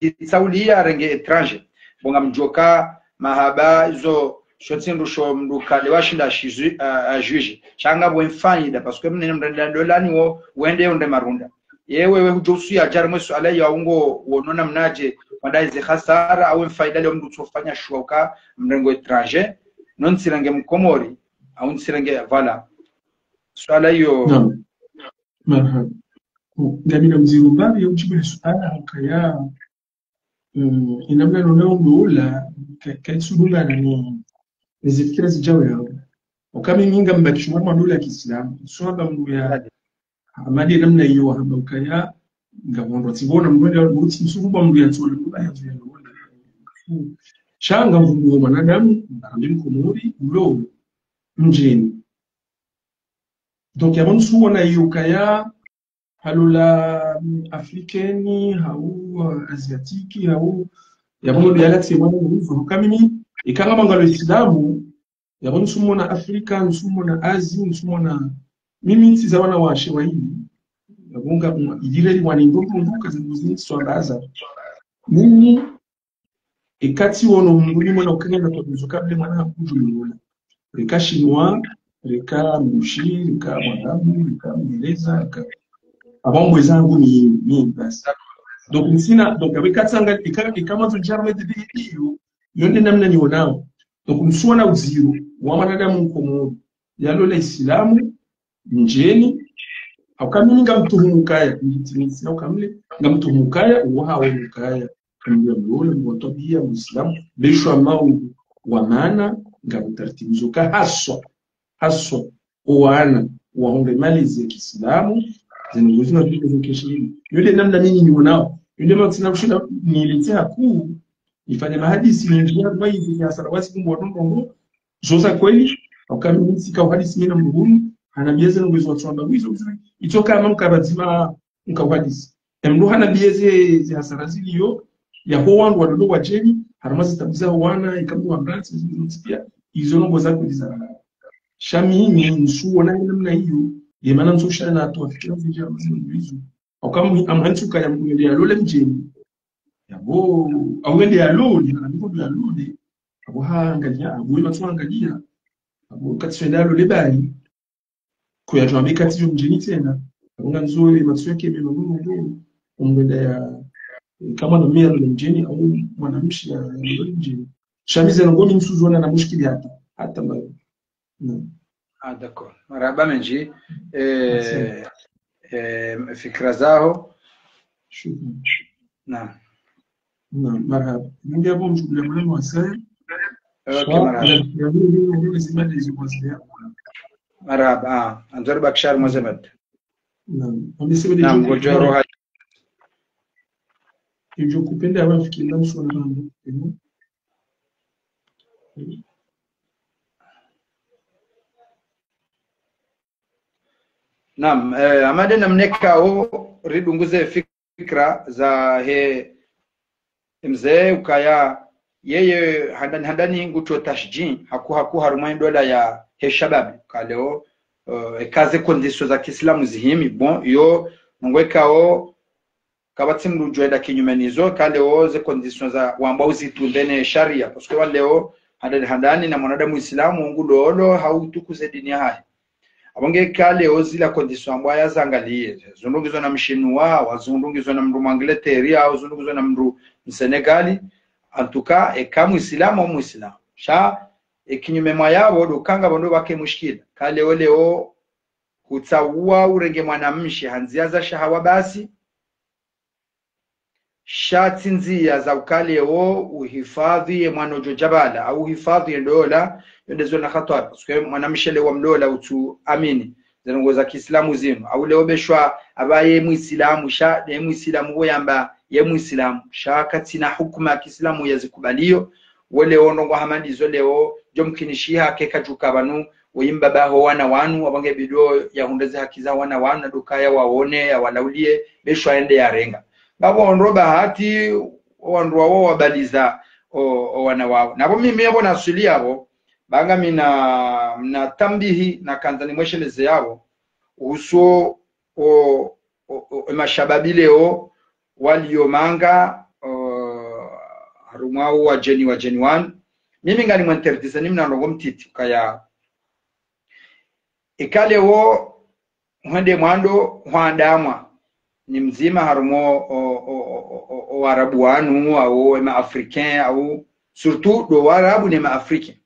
djitsauliya arenge étranger. Bo ngamdjoka mahaba izo, sho tsi ndru sho mndru kale washinda shizu-, a, a juge. Sha ngapvo mfanyida, parce que mnene mrenda ndolani wo, wende yonde marunda. Ye wewe hudjo usuya dja harumwa suala ya ungo wono namnadje, wanda izi hasara, au mfanyida leo mndru tsofanya shuwa uka mrengo étranger, no ntsirenge mkomori, au ntsirenge, voilà. Suala iyo. Naam. Marhaba. Ngamina mziro mbapvi ya udjibu le suala ukaya, mm, inamna nona undola, ka, kaitsulungana ni, ni zifikira zidjao yao. Uka mimi ngambakisho mwa madola ya kiislamu. Swaba mndru ya, Amadi namna iyo wahamba ukaya, ngapvo wandru watsivona, mndru ya, mndru tsi msukuba mndru ya tsola, mndru ya tsola. Sha ngamvumbuo mwanadamu, mbarambi mkomori, ulo, mdjeni. Donc, yapvo nisuona iyo ukaya, halola, mm, africaine, hau, uh, asiatique, hau, yapvo ndo yala tsemwa, uka mimi, ika ngamba ngalo islamu, yapvo nisumona Afrika, nisumona Asie, nisumona, mimi ntsiza wanawashe wayili. Yapvo nga, mm, ilile li wani ndrongo ndrongo kazi mbuzi ntswambaza. Mimi, ekati wono mndru ni mwana ukanya na twabizo kabla mwana hakudjo mwana. Reka shinwa, Reka Mrushi, reka Mwarabu, reka Mngereza, reka. Apvo mbweza hangu ni, ni basi. Donc, ntsina, donc, apvo ika tsanga, ika, ika mwandzo ndjia mwe didi iyo, yo nde namna nionao. Donc, ntsuona udziro wa mwanadamu Mkomori yalola Isilamu, mdjeni, hauka mimi ngamtuhumu ukaya, ngamtuhumu ukaya, uwo hawe ukaya, mdru yalola, mdru wa twabia, Muislamu, beshwa mau wa maana, ngamtartibu zo ka haswa, haswa, owana, wahundre malezi ya Kiislamu, zinu ngozina zinu zo keshini. Yo nde namna mimi nionao. Yo nde matsina kushinda nilete hakuu, nifanye mahadisi, nindjia, mwa hizi ya sarawasi kumbo wa ndrongo, zo za kweli, hauka mimi tsika uhadisi mina mdru hunu, hanambia zinu ngwezo watswamba, wizo, wizo. Itsoka ama mkabadzima, mkauhadisi. Emdru hanambia ze, ze hasara ziliyo, ya ho wandru walolo wadjeni, harumwa zitabu za wana, ika mdru wa mratsi, zinu pia, izo ndrongo za kweli za. Sha mimi, ntsuona namna iyo, ye mana ntsoshana na atu wafikira zindji ya mazinu izo. Hauka mdru, amhantsi ukaya mdru yende yalole mdjeni. Yapvo, au yende yalole, na mdru yalole. Apvo haangalia, apvo ye matso angalia. Apvo katsi yende yalole bayi. Kuyadjwambe katsi yo mdjeni tsena. Apvo ngandzo ye matso yake mema mama ndo. Umwenda ya, kama na mimi yalole mdjeni, au mwanamshe ya, yalole mdjeni. Sha mi zinu ngo mi ntsuzona na mushkili hata. Hata mbayo. Naam. Ah, d'accord. Marahaba mendji. Eh, eh, fikira zaho. Shukran. Naam. Naam, marahaba. Mimi hapo mshukulia mwana wa saya. Okay, marahaba. Marahaba. Ah, anzori bakshar mwazemat. Naam. Naam, ngojoro ha- Ijo kupenda wafikiri na msona mambo. Naam, eh, amade namneka o ridunguze fikra za he mze ukaya yeye handani handani ngutso tashji haku haku harumwa ndola ya he shababi. Kaleo, eh, eka ze conditions za Kiislamu zihimi, bon, yo nongwekao kapvatsi mdru djwenda kinyume nizo, kaleo ze conditions za wamba uzitunde ne sharia. Parce que waleo, handani handani na mwanadamu Islamu, ngulolo, hautukuze dini yahahe. Apvo nge kaleo zila conditions ambwa yazangaliye. Zundungizwa na mshinwa, au zundungizwa na mdru Mwangleteri, au zundungizwa na mdru Msenegali. En tout cas, eka Muislamu au Muislamu. Sha, e kinyume mwa yapvo, ndo kanga pvondro pvake mushkila. Kaleo leo, hutsaua urenge mwanamshe ha ndzia za shahawa basi, sha tsi ndzia za ukalewo uhifadhwi ye mwana udjo dja pvala, au uhifadhwi ye ndola, yo ndezo na khatwari. Parce que mwanamshe lewo mlola utsu amini ze ndrongoo za kiislamu zinu. Au lewo beshwa apva ye muislamu, sha ye muislamu wo yamba ye muislamu, sha katsina hukuma ya kiislamu ya zikubaliyo. Wo lewo ndrongoo hama ndizo lewo, djo mkinishiha keka djuka pvanu, woyi mbaba ho wana wanu, apvo nge bidi yahundre ze haki za wana wanu, na ndo ukaya waone, yawalaulie, beshwa yende yarenga. Ngapvo ndro bahati, o wandru wawo wabaliza o, o wana wawo. Na pvo mimi yapvo naswili yapvo, ba ngamina, mna tambihi nakandza nimwesheleze yapvo, uhusu o, o, o, e mashababi lewo, waliyo manga, o, harumwa o wadjeni, wadjeni wanu. Mimi ngani mwa interdise ni mna ndrongoo mtiti, ukaya ikalewo hwende mwando hwandamwa ni mdzima harumwa o, o, o, o, o, o Waarabu wanu, au e ma Africains, au surtout ndo Waarabu ne ma Africains.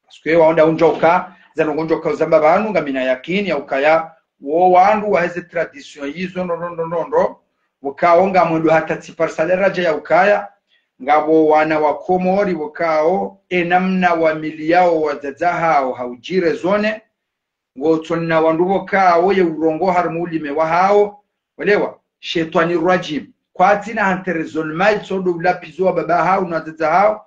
Parce que wawo nda undjoka, za ndrongoo ndjoka uzamba pvanu, ngamina yakini ya ukaya, wo wandru waheze tradition yizo, ndo, ndo, ndo, ndo, ndo, ukao ngamwendo hata tsiparisa le radja ya ukaya, ngapvo wana wa Komori, ukao, e namna wamiliyao wadzadze hawo, ha udjire zone, ngotsona wandru pvo kawo ye urongoa harumwa ulime wahawo, welewa, shetwani rajim. Kwatsina hata raisonnement, tsi ndo ulapizo wa mbaba hawo na wadzadze hawo,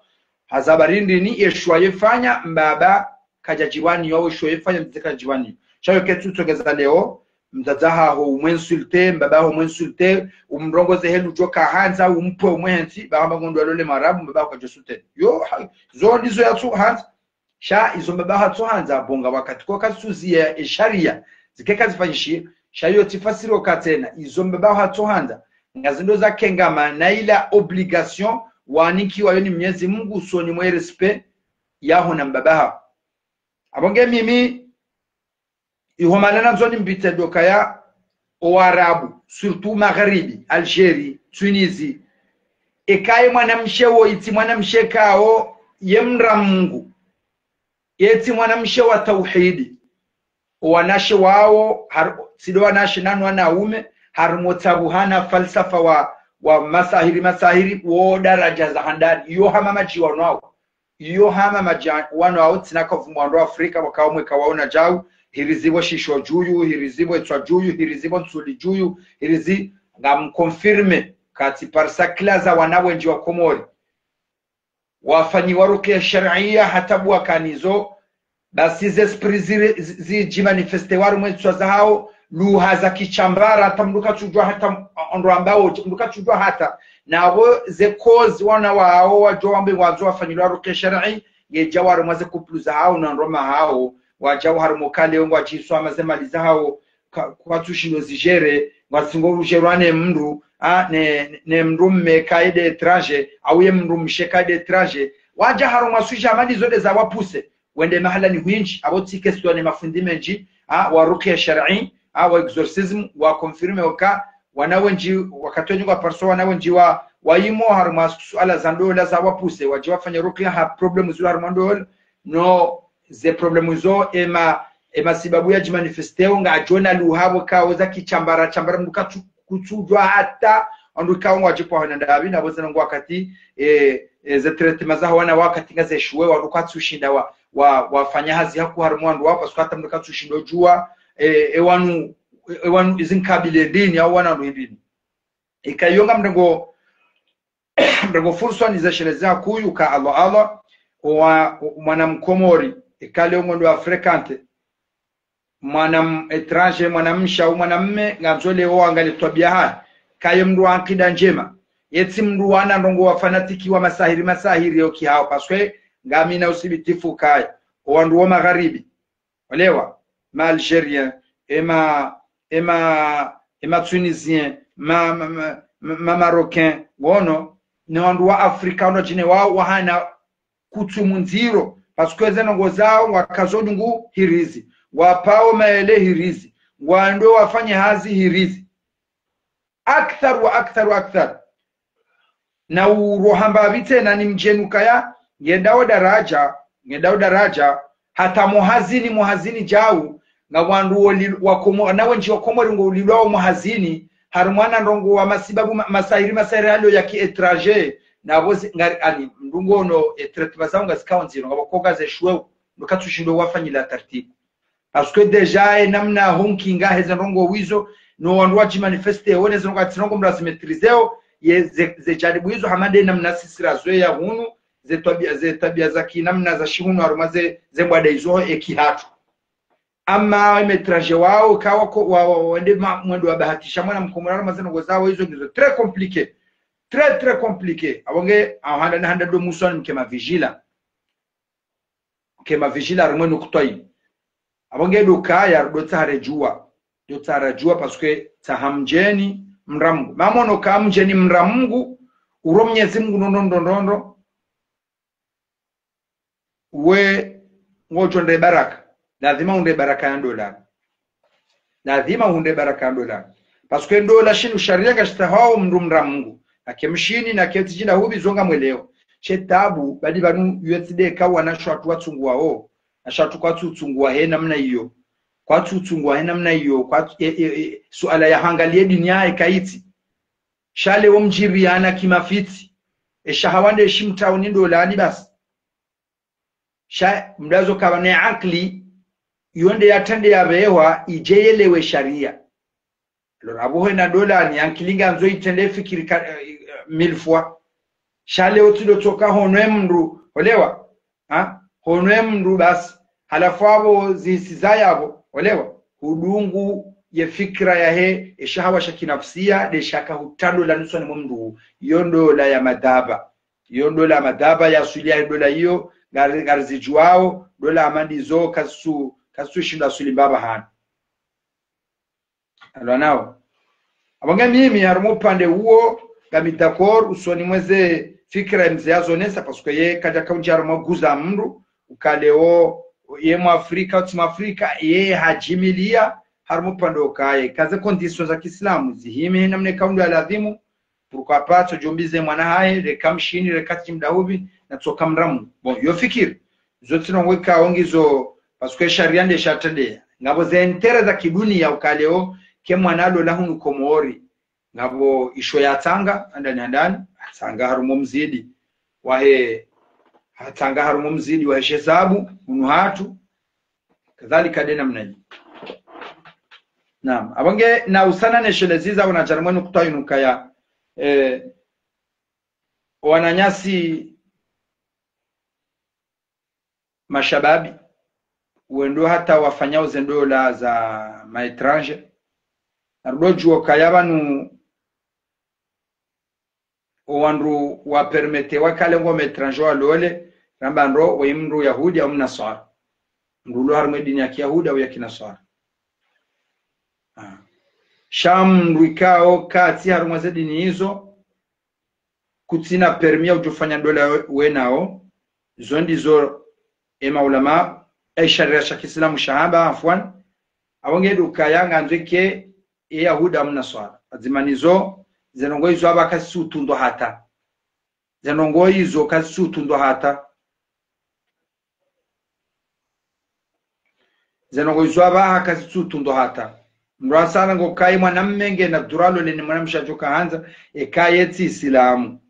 ha sababu ndrini, ye shwa yefanya, mbaba kadjadjiwaniyo, ye shwa yefanya, mdzadze kadjadjiwaniyo. Sha yo ketsu tsongeza lewo, mdzadze haho umwe insulté, mbaba haho umwe insulté, umrongoze helu djo kahandza, umpve umwe hentsi, ba hamba ngondo yalole Mwarabu, mbaba haho kadjo soutenir. Yo, ha, zo ndizo yatsu handza. Sha izo mbaba haho hatso handza, bonga wakati ko katsuziya e sharia, zike kazifanyishiha, sha yo tsi fasiri oka tsena, izo mbaba haho hatso handza, ngazi ndo za kengama na ila obligation wanikiwa yo ni Mnyezi Mungu, usoni mwe respect yaho na mbaba haho. Apvo nge mimi, Iho mahala nandzo nimbitse ndo ukaya o Waarabu, surtout Magharibi, Algérie, Tunisie. Eka ye mwanamshe wo, yetsi mwanamshe ikao, ye mdra Mungu. Yetsi mwanamshe wa tauhidi. O wanawashe wawo, har-, tsi ndo wanawashe nanu wanaume, harumwa utsabuhana falsafa wa, wa masahiri, masahiri, wo daraja za handani. Iyo hama madji wanwawo. Iyo hama madji wanwawo, tsina kavumu wandru wa Afrika, wakao mweka waona djau, hirizi pvo shisho djuyu, hirizi pvo itswa djuyu, hirizi pvo ntsuli djuyu, hirizi, ngamconfirme, katsi parisa kila za wana wendji wa Komori. Wafanyiwa ruqya sharia hata bwakanizo, basi ze esprit zi, zi, zidjimanifeste harumwa itswa zahawo, lugha za kishambara, hata mndru katsudjuwa hata, ondro ambao, mndru katsudjuwa hata. Na pvo ze cause wana wawo wadjo wambe ngwandzo wafanyilwa ruqya sharia, ngedjao harumwa ze couple zahawo, na ndrongoo hawo, wadjao harumwa kale, ngwadjiswama ze mali zahawo, ka-, kwatsushindo zigérer, ngwatsingo udgérerwa ne mndru, a, ne, ne mndru mme kaye nde étranger, au ye mndru mshe kaye nde étranger. Wadja harumwa sujet hama ndizo nde zawapousse wende mahalani hwindji, apvo tsi question ne mafundi mendji, a, wa ruqya sharia, a, wa exorcisme, waconfirme uka, wana wendji, wakati wendji ngwaparisa wana wendji wa, wa imo harumwa suala za ndola zawapousse, wadje wafanye ruqya ha problème zilo harumwa ndola, no, ze problème zo, ema, ema sibabu yadjimanifesteo, ngadjo na lugha pvo kao za kishambara, shambara mndru katsu-, kutsudjuwa hata, ondro ikao ngwadjipvwa hona ndapvi, na pvo zinu ngo wakati, e, e, ze traitement zahawo wana wakati ngazeshuwe, wandru kwatsushinda wa, wa, wafanya hazi hakuu harumwa wandru wawo, parce que hata mndru katsushindo djuwa, e, e wanu, e wanu izi nkabila ndini, au wana wandru hindrini. Ika iyo ngamrengo, mrengo fursa nizesheleze hakuu uka Allah, Allah, wa, mwana mkomori, eka leo ngondo wa fréquenter mwana m-, étranger, mwanamshe au mwanamme, ngandzo leo wangalie twabiya hahe. Kaye mndru wa akida ndjema. Yetsi mndru wana ndrongoo wa fanatique wa masahiri, masahiri yo kihawo, parce que ngamina uthibitifu kaye. O wandru wa Magharibi. Olewa, ma Algériens, ema, ema, ema Tunisiens, ma, ma, ma, ma, ma Marocains, wono, ne wandru wa Afrika, wono djine wawo, wahana kutsu mundziro, parce que ze ndrongoo zawo, ngwakazo dungu hirizi, ngwapvao maele hirizi, ngwandro wafanye hazi hirizi. Akthar wa akthar wa akthar. Na urohamba pvi tsena nimdjeni ukaya, ngedao daraja, ngedao daraja, hata mohazini, mohazini djau, nga wandru woli-, wa Komo-, na wendji wa Komori ngoulilwao mohazini, harumwa na ndrongoo wa masibabu ma-, masahiri, masahiri halo ya ki étranger, na pvo zi-, ngari, ani, mndru ngono, e traitement zawo ngazikao ndziro, ngapvo koka zeshuwe, mndru katsushindo wafanyila tartibu. Parce que déjà, e namna honki nga heze ndrongoo wizo, no wandru wadjimanifeste, wone ze ndrongoo katsi ndrongoo mndru azimaîtriseo, ye ze, ze djanibu izo, hama nde namna sisi razoweya hunu, ze twabiya, ze twabiya za kinamna za shihunu, harumwa ze, ze mbwade izo, e kihatru. Ama ema étranger wawo, kawa ko, wa, wa, wende ma-, mwendo wa bahatisha mwana mkomori harumwa ze ndrongoo zawo, izo ngizo très compliqué. Très, très compliqué. Apvo nge, ahanda na handa ndo muswani mke ma vigilants. Mke ma vigilants harumwa nukutwa yi. Apvo nge ndo ukaya, ndo tsaha redjuwa. Ndo tsaha redjuwa parce que tsaha mdjeni mdra Mungu. Mamono ka mdjeni mdra Mungu, uro Mnyezi Mungu ndo ndo ndo ndo ndo. We ngodjo ndre baraka. Lazima undre baraka ya ndola. Lazima undre baraka ya ndola. Parce que ndola shinu sharia ngashitsahao mndru mdra Mungu. Na ke mshini, na ke tsidjinda hupvi zo ngamweleo. She tabu, badi pvanu yetsi nde ka wanawashe watru watsunguwao. Wanawashe watru kwatsutsunguwa he namna iyo. Kwatsutsunguwa he namna iyo. Kwatsu-, e, e, e, suala ya hangaliye dini yahe kayitsi. Sha leo mdjiriyana kimafitsi. E shahawa nde shimtrao ni ndolani basi. Sha mndru azo kapvana akili, iyo nde yatrende yapvehwa, idje yelewe sharia. Alors, apvo hwenda ndolani, akili ngandzo itrende fikiri ka, eh, mille fois. Sha leo tsi ndo tsoka honwe mndru, olewa? Ha? Honwe mndru basi. Halafu apvo zihisi zaya apvo, olewa? Hudungu ye fikira yahe, e shahawa sha kinafsia, nde shaka hutra ndola nuswani mwa mndru. Iyo ndola ya madhaba. Iyo ndola ya madhaba ya aswili ya ndola iyo, ngari, ngarizidjuwao, ndola hama ndizo kasu, kasu shinda aswili mbapvi hanu. Alwa nao. Apvo nge mimi, harumwa upande uwo, ngami d'accord, usoni mweze fikira mze yazonesa, parce que ye kadja kaundji harumwa guza mndru, uka leo, ye Mwafrika, utsi Mwafrika, ye hadjimilia, harumwa upande ukaye. Kaze conditions za kiislamu, zihimi, hena mna ikao ndo ya lazimu, pourquoi pas, tsodjombize mwana hahe, reka mshini, reka tsi mdahupvi, na tsoka mramu. Bon, yo fikiri. Zo tsi ndrongoo ikao ngizo, parce que sharia nde shatadea. Ngapvo ze intérêts za kidunia ukaleo, ke mwana alola hunu Komori. Ngapvo isho yatsanga, handani handani, hatsanga harumwa mzidi. Wahe, hatsanga harumwa mzidi, wahe shezabu, hunu hatru. Kadhalika de namna yi. Naam, apvo nge na usana ne shelezi za wana jarimwe nukta yinu kaya, eh, wananyasi mashababi, wendo hata wafanyao ze ndola za ma étrangers. Narudodjuo kaya pvanu owandru wa permettre wakale ngo ma étrangers walole, ramba ndo we mndru Yahudi au Mnaswara. Mndru ulo harumwa dini ya Kiyahudi au ya Kinaswara. Ah. Sha mndru ikao katsi harumwa ze dini izo, kutsina permis ya udjofanya ndola we-, wenao, zo ndizo ema ulama, e sharia sha kiislamu shahamba, afwan, apvo nge ndo ukaya ngandzo ike e Yahudi au Mnaswara. Pvadzima nizo, ze ndrongoo izo apvaha kazitsu tundwa hata. Ze ndrongoo izo kazitsu tundwa hata. Ze ndrongoo izo apvaha kazitsu tundwa hata. Mndru asana ngo kaya mwanamme ngena droit alole ne mwanamshe adjo kahandza, eka ye tsi Isilamu.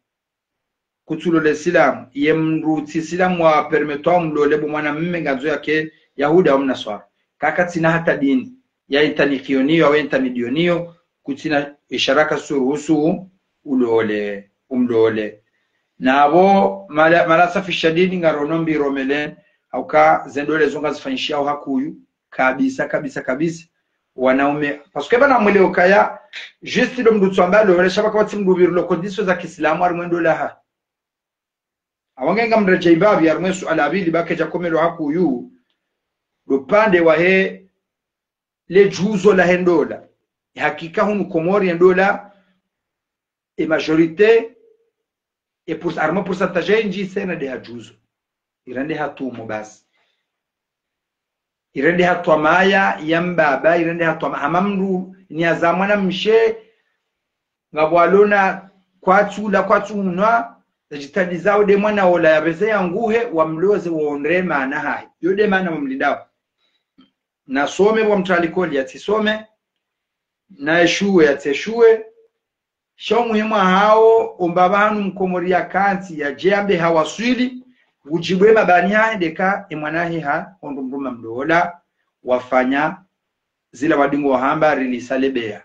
Kutsulole Isilamu, ye mndru tsi Isilamu wa permettre wa mlole bo mwanamme ngandzo yake Yahudi au Mnaswara. Kaka tsina hata dini. Ya intanikioniyo, au intanidioniyo, kutsina isharaka suruhusu ulole, umlole. Napvo, mala, mala safi shadidi ngarono mbi romele, hauka ze ndola zo ngazifanyishiao hakuyu, kabisa, kabisa, kabisa. Wanaume, parce que pvanu mwelewe ukaya, juste ndo mndru tsu amba lole, sha pvaka watsi mndru pviru lo conditions za kiislamu harumwa ndola ha. Apvo nge ngamredjei mbapvi harumwa suala la pvili pvaka idja komelwa hakuyu, ndo upande wahe le djuzo lahe ndola. Hakika hunu Komori ye ndola, e majorité, e pour-, harumwa pourcentage indji tsena nde ha djuzo. Irende ha tumo basi. Irende ha twamaya ya mbaba, irende ha twama-, hama mndru ni aza mwanamshe, ngapvo alona kwatsu la kwatsu unwa, zadjitadi zao de mwana ola yapveze yanguhe, wamloze wonde mana hahe. Yo de mana wamlindao. Nasome pvwa mtru alikoli yatsisome, na eshuwe yatseshuwe, sha umuhimu wahao, omba pvanu Mkomori yakantsi yadje yambe hawaswili, ngudjibwe mabani hahe ndeka, e mwana hahe ha, ondo mndru mamlola, wafanya zila wadingo wahamba rilisa lebeya.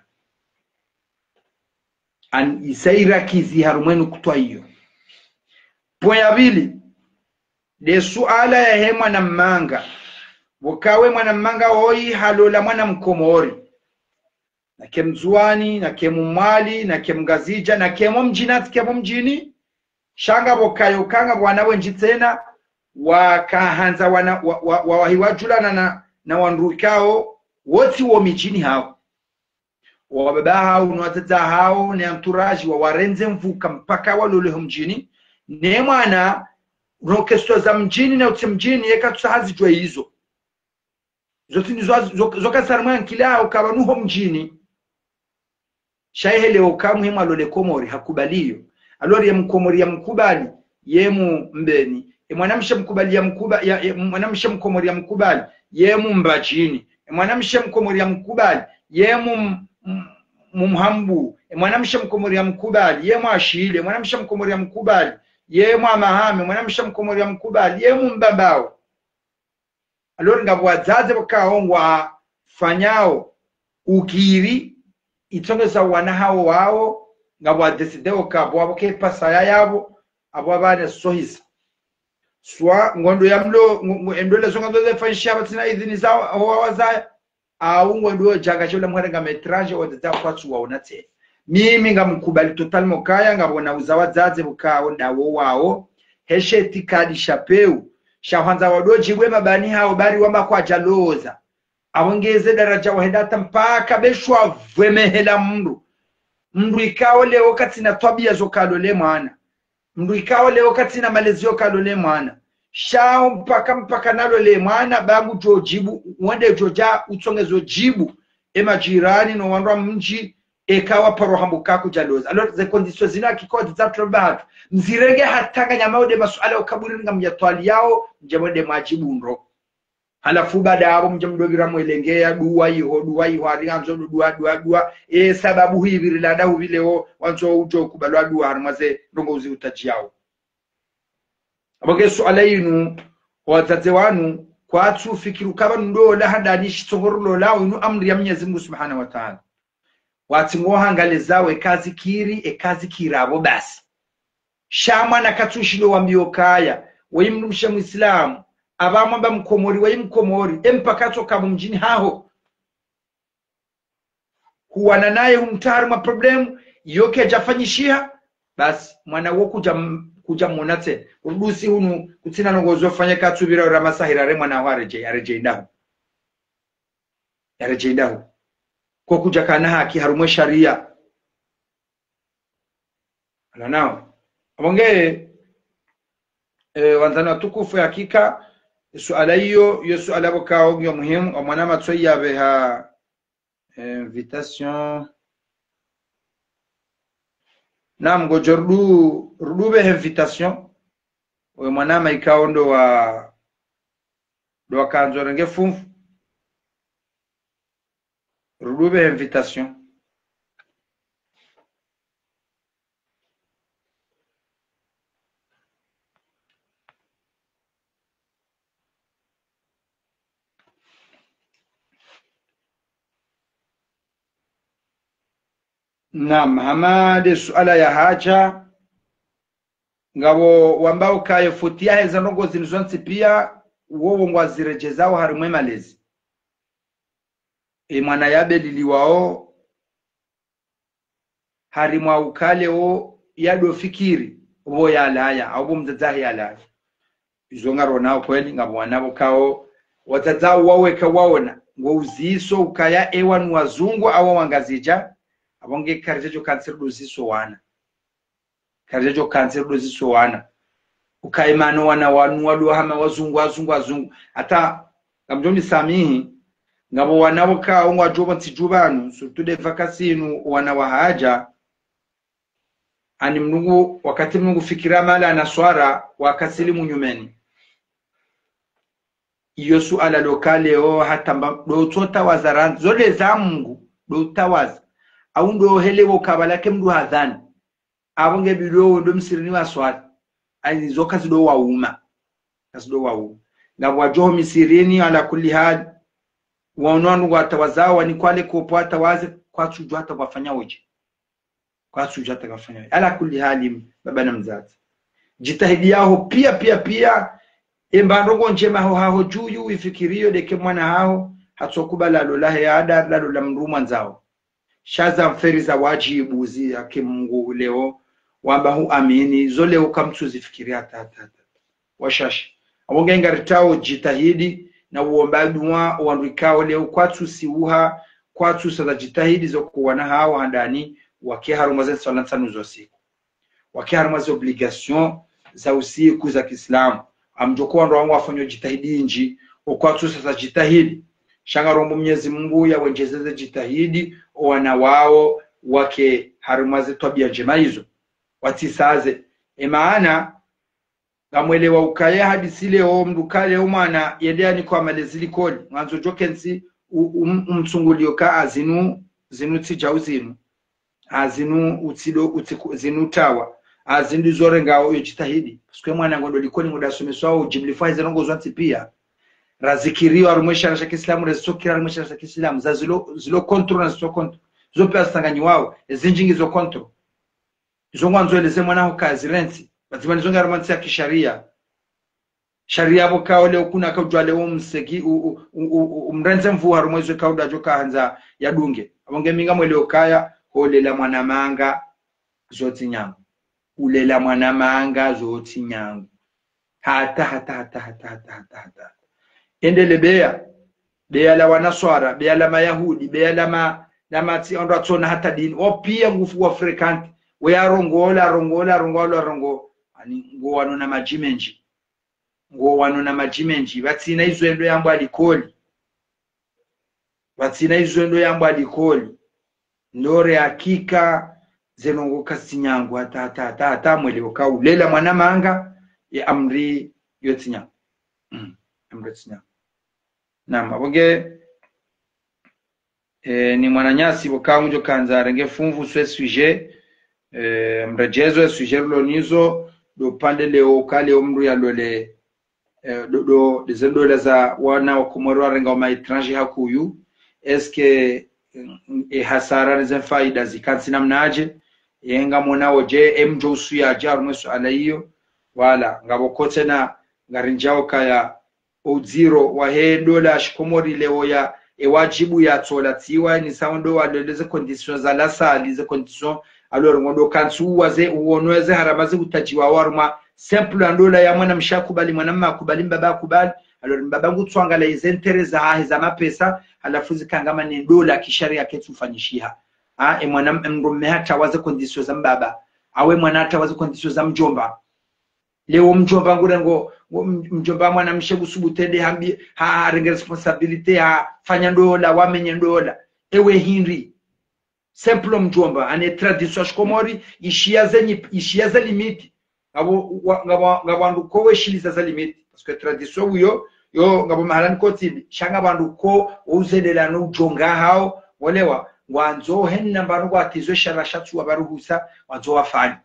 An isaira kizi harumwa inu kutwa iyo. Point ya pvili, nde suala yahe mwana mmanga. Pvoka we mwana mmanga oyi halola mwana Mkomori. Nake Mndzuwani, nake Mmwali, nake Mngazidja, nake mo mdjini, atsi ke mo mdjini. Sha ngapvo kayo kanga pvwana wendji tsena, wakahandza wana, wa, wa, wa, wahi wadjulana na, na wandru ikao, wotsi wo midjini hawo. Wababa hawo, no wadzadze hawo, ne entourage, wawarendze mvuka mpaka walole ho mdjini. Ne mwana, no question za mdjini, ne utsi mdjini, yeka tsusa hazidjuwa izo. Zotsi ni zo, zo, zo kazitsi harumwa ankili yaho, ka pvanu ho mdjini. Sha yehelewo ka muhimu alole Komori, hakubali iyo. Alors ye Mkomori yamkubali, ye mu Mbeni. E mwanamshe mkubali yamkuba-, ya, ye mwanamshe Mkomori yamkubali, ye mu Mbadjini. E mwanamshe Mkomori yamkubali, ye mu, mu, mu Mhambu. E mwanamshe Mkomori yamkubali, ye mu Ashile. E mwanamshe Mkomori yamkubali, ye mu Hamahame. E mwanamshe Mkomori yamkubali, ye mu Mbambao. Alors ngapvo wadzadze pvwakao ngwafanyao ukiri, itsongeza wana hawo wawo, ngapvo wadécidé oka pvo apvo ke pasa ya yapvo, apvo apvane sohisa. Swa ngondo ya mlo, ngo, ngo, endola zo ngazo zefanyisha pvatsina idhini za ho wazaya, au ngondo djanga shola mwana ngame étranger, wadzadze kwatsu waona tsena. Mimi ngamkubali totalement kaya, ngapvo na uza wadzadze pvwakao ndawo wawo, heshe itikadi sha pewu, sha hwandza wadodjibwe mabani hawo bari wamba kwadjaloza. Apvo ngeze daraja wahenda hata mpaka beshwa vwemehela mndru. Mndru ikao leo katsina twabiya zo kalole mwana. Mndru ikao leo katsina malezi yo kalole mwana. Sha mpaka, mpaka nalole mwana, ba ngudjo djibu, wende djodja utsongezo djibu. E madjirani no wandru wa mdji, eka waparo hambuka kudja loza. Alors, ze conditions zinu hakika wadzidza tro bahatru. Mzirenge hata nganyamao nde masuala ya ukaburi ngamdja twaliyao, mdje mwende mwadjibu ndro. Halafu baada yapvo mdje mdopvira mwelengea dua iho, dua iho, hari ngandzo dua, dua, dua. E sababu hipviri lada hupvi leo, wandzo udjo kubalwa dua, harumwa ze ndrongoo uzi utadjiyao. Apvo nge suala inu, wadzadze wanu, kwatsu fikiri ukaya ndo ola handani shitsongoro lola, inu amri ya Mwenyezi Mungu Subhanahu wa Ta'ala. Watsi ngo hangaliza we kazikiri, e kazikiri apvo basi. Sha mwana katsu shindo wambiwa ukaya, weyi mdrumshe Muislamu, apva mwamba Mkomori, weyi Mkomori, e mpaka tsoka mdjini haho. Huwana naye humtria harumwa problème, iyo kedjafanyishiha, basi, mwana wo kudja m-, kudja mwona tsena. Urudusi hunu, kutsina ndrongoo zo fanya katsupvira ura masahira re mwana ho aredjei, aredjei ndaho. Yaredjei ndaho. Ko kudja kana haki harumwa e sharia. Ala nao. Apvo nge, eh, wandzani watukufu, hakika, suala iyo, iyo suala pvo kao ngiyo muhimu, omwana matso yapveha, eh, invitation. Naam, ngodjo rudu, rudu pvehe invitation. Oyo mwanama ikao ndo wa, ndo wakandzo renge funvu. Rudu pvehe invitation. Naam, hama nde suala yahadja, ngapvo wambao ukaya futi yahe za ndrongoo zinu zontsi pia, wowo ngwaziredjezao harumwa e malezi. E mwana yabeliliwao, harumwa ukaya wo yado fikiri, pvo yalaya, au pvo mdzadze wahe yalaya. Izo ngaronao kweli, ngapvo wana pvo kao, wadzadze wao weka waona, ngo uziso ukaya e wanu wazungu au wangazidja, apvo nge karidjadjo kantsi rudo ziso wana. Karidjadjo kantsi rudo ziso wana. Ukaya mana wana wanu walo hama wazungu, wazungu, wazungu. Hata, ngamdjo nisamihi, ngapvo wana pvo kao ngwadjo pvo ntsi dju pvanu, surtout nde pvaka sinu, wana wahadja, ani mdru ngu, wakati mdru ngu fikira mala naswara, wakasilimu nyumeni. Iyo suala lo kaleo hata mba, ndo utsotawaza randzi, zo nde za Mungu, ndo utawaza. Au ndo hele wo kabala ke mdru hadhani. Apvo nge bidi wo ndo msirini waswali. Ani zo kazido wauma. Kazido wauma. Ngapvo wadjo msirini ala kulli hali. Waono wanu ngwatawazao, wani kwale kopvo watawaze, kwatsudjua hata kwafanya udje. Kwatsudjua hata kwafanya udje. Ala kulli hali, baba na mdzadze. Djitihadi yaho pia, pia, pia. Emba ndrongoo ndjema ho haho dju yu ifikiriyo ndeke mwana haho, hatsokubala lolahe ya ada, lalola mdru mwandzao. Sha za mferi za wadjibu zi yake Mungu leo, wamba hu amini, zo leo kamtsu zifikiri hata, hata, hata. Washashi. Apvo nge ngaritsao djitihadi, na uomba dua, wandru ikao leo kwatsu siuha, kwatsu saza djitihadi zo kuwana hawo handani, wake harumwa ze nswala ntsanu zo siku. Wake harumwa ze obligation za usiku za kiislamu. Amdjoko wandru wangu wafanya djitihadi ndji, okwatsu saza djitihadi. Sha ngarombo Mwenyezi Mungu yawendjezeze djitihadi, owana wao, wake harumwa ze twabia ndjema izo. Watsisaze. E maana, ngamwelewa ukaya hadisi leo, mdru kaleo mwana, yende yanikwa malezi likoli. Mwandzo djo kentsi, u-, um-, umtsungulio ka azinu, zinu tsidjau zinu. Azinu utsido, utsiku, zinu tawa. Azinu zo rengao yo djitihadi. Parce que mwana ngondo likoli ngodo asomeswao, djimlifu haize ndrongoo zontsi pia. Razikiriyo harumwa e sharia sha kiislamu, razitsokira harumwa e sharia sha kiislamu. Za zilo, zilo contre na zitso contre. Zo pia zitsanganyiwao, ezindji ngizo contre. Izo ngwandzo eleze mwana ho kazirentsi. Pvadzima nizo ngarumantsi ya kisharia. Sharia pvo kao leo kuna kaudjua leo umsegi, u-, u-, umrentse nvu harumwa izo kaudadjo kahandza yadunge. Apvo nge mi ngamweleo ukaya, hulela mwana manga, zotsi nyangu. Ulela mwana manga, zotsi nyangu. Hata, hata, hata. Endele beya. Beya la wanaswara, beya la mayahudi, beya la ma, la matsi ondro atsona hata dini. O pia ngufu wa fréquente. We arongola, arongola, arongola, arongola. Ani ngo wanona madji mendji. ngo wano na madji mendji, pvatsina izo endo yambwa likoli. Pvatsina izo endo yambwa likoli. Ndore hakika, zeno ngo kazitsi nyangu hata, hata, hata, hata mwelewe uka ulela mwana manga, ye amri yo tsi nyangu. Mm, amri yo tsi nyangu. Naam, apvo nge, eh, ni mwananyasi pvo ka ngudjo kandza arenge funvu swe sujet, eh, mredjezo ye sujet rilo nizo, ndo pvandre leo, ka leo mndru yalole, eh, ndo, ndo, ndeze ndola za wana wa Komori warenga wa ma étranger hakuu, est-ce que, mm, e hasara ne ze faida zikantsi namnadje, ye ngamwonao dje, e mdjo usuya dje harumwa e suala iyo, wala, ngapvo kotsena, ngarindjao kaya, udziro wahe ndola ya shikomori leo ya, e wadjibu ya tsola tsiwa, ni sawa ndo walole ze conditions za lasali, ze conditions, alors ngondo kantsi uwaze, uwono ze harama ze utadjiwa harumwa, simple ndola ya mwanamshe akubali, mwanamme akubali, mbaba akubali, alors mbaba ngutsuangala ize intérêt zahahe za mapesa, halafu zikangama ne ndola kisharia ketsu fanyishiha. Ha, e mwana, e mdrume hata waze conditions za mbaba, awe mwana hata waze conditions za mdjomba. Leo mdjomba ngurengo, ngo-, mdjomba mwanamshe kusubutu ende hambi, ha, harenge responsabilité, hafanya ndola, wamenye ndola. Ewe hindri. Simple mdjomba, ane tradition ya shikomori, ishiya ze nyi-, ishiya ze limite. Ngapvo, wa-, ngapvo, ngapvo wandru ko weshiliza ze limite. Parce que tradition uyo, yo, ngapvo mahala ni kotsibi. Sha ngapvo wandru ko, uzelela no udjonga hao, wolewa, ngwandzo henna mbano kwatizwe shara shatsu wa baruhusa, wandzo wafanye.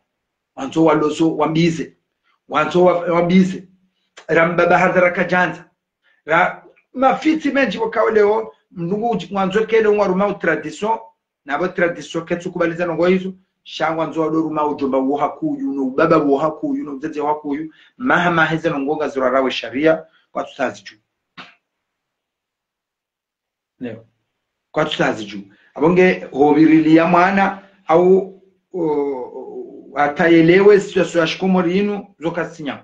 Wandzo walozo wambize. Wandzo wa-, wambize. Ra mbaba hadhara kadjandza. Ra mafitsi mendji pvo kao leo, mndru ngu-, ngwandzo kele ngwaruma u tradition, na pvo tradition ketsu kubaliza ndrongo izo, sha ngwandzo wado ruma udjomba wo hakuu, no ubaba wo hakuu, no udzadze hakuu, maha maha eze ndrongo ngazirarawe sharia, kwatsu tsazi dju. Leo. Kwatsu tsazi dju. Apvo nge hopvirilia mwana, au, o, hata yelewe situation ya shikomori inu, zo kazitsi nyangu.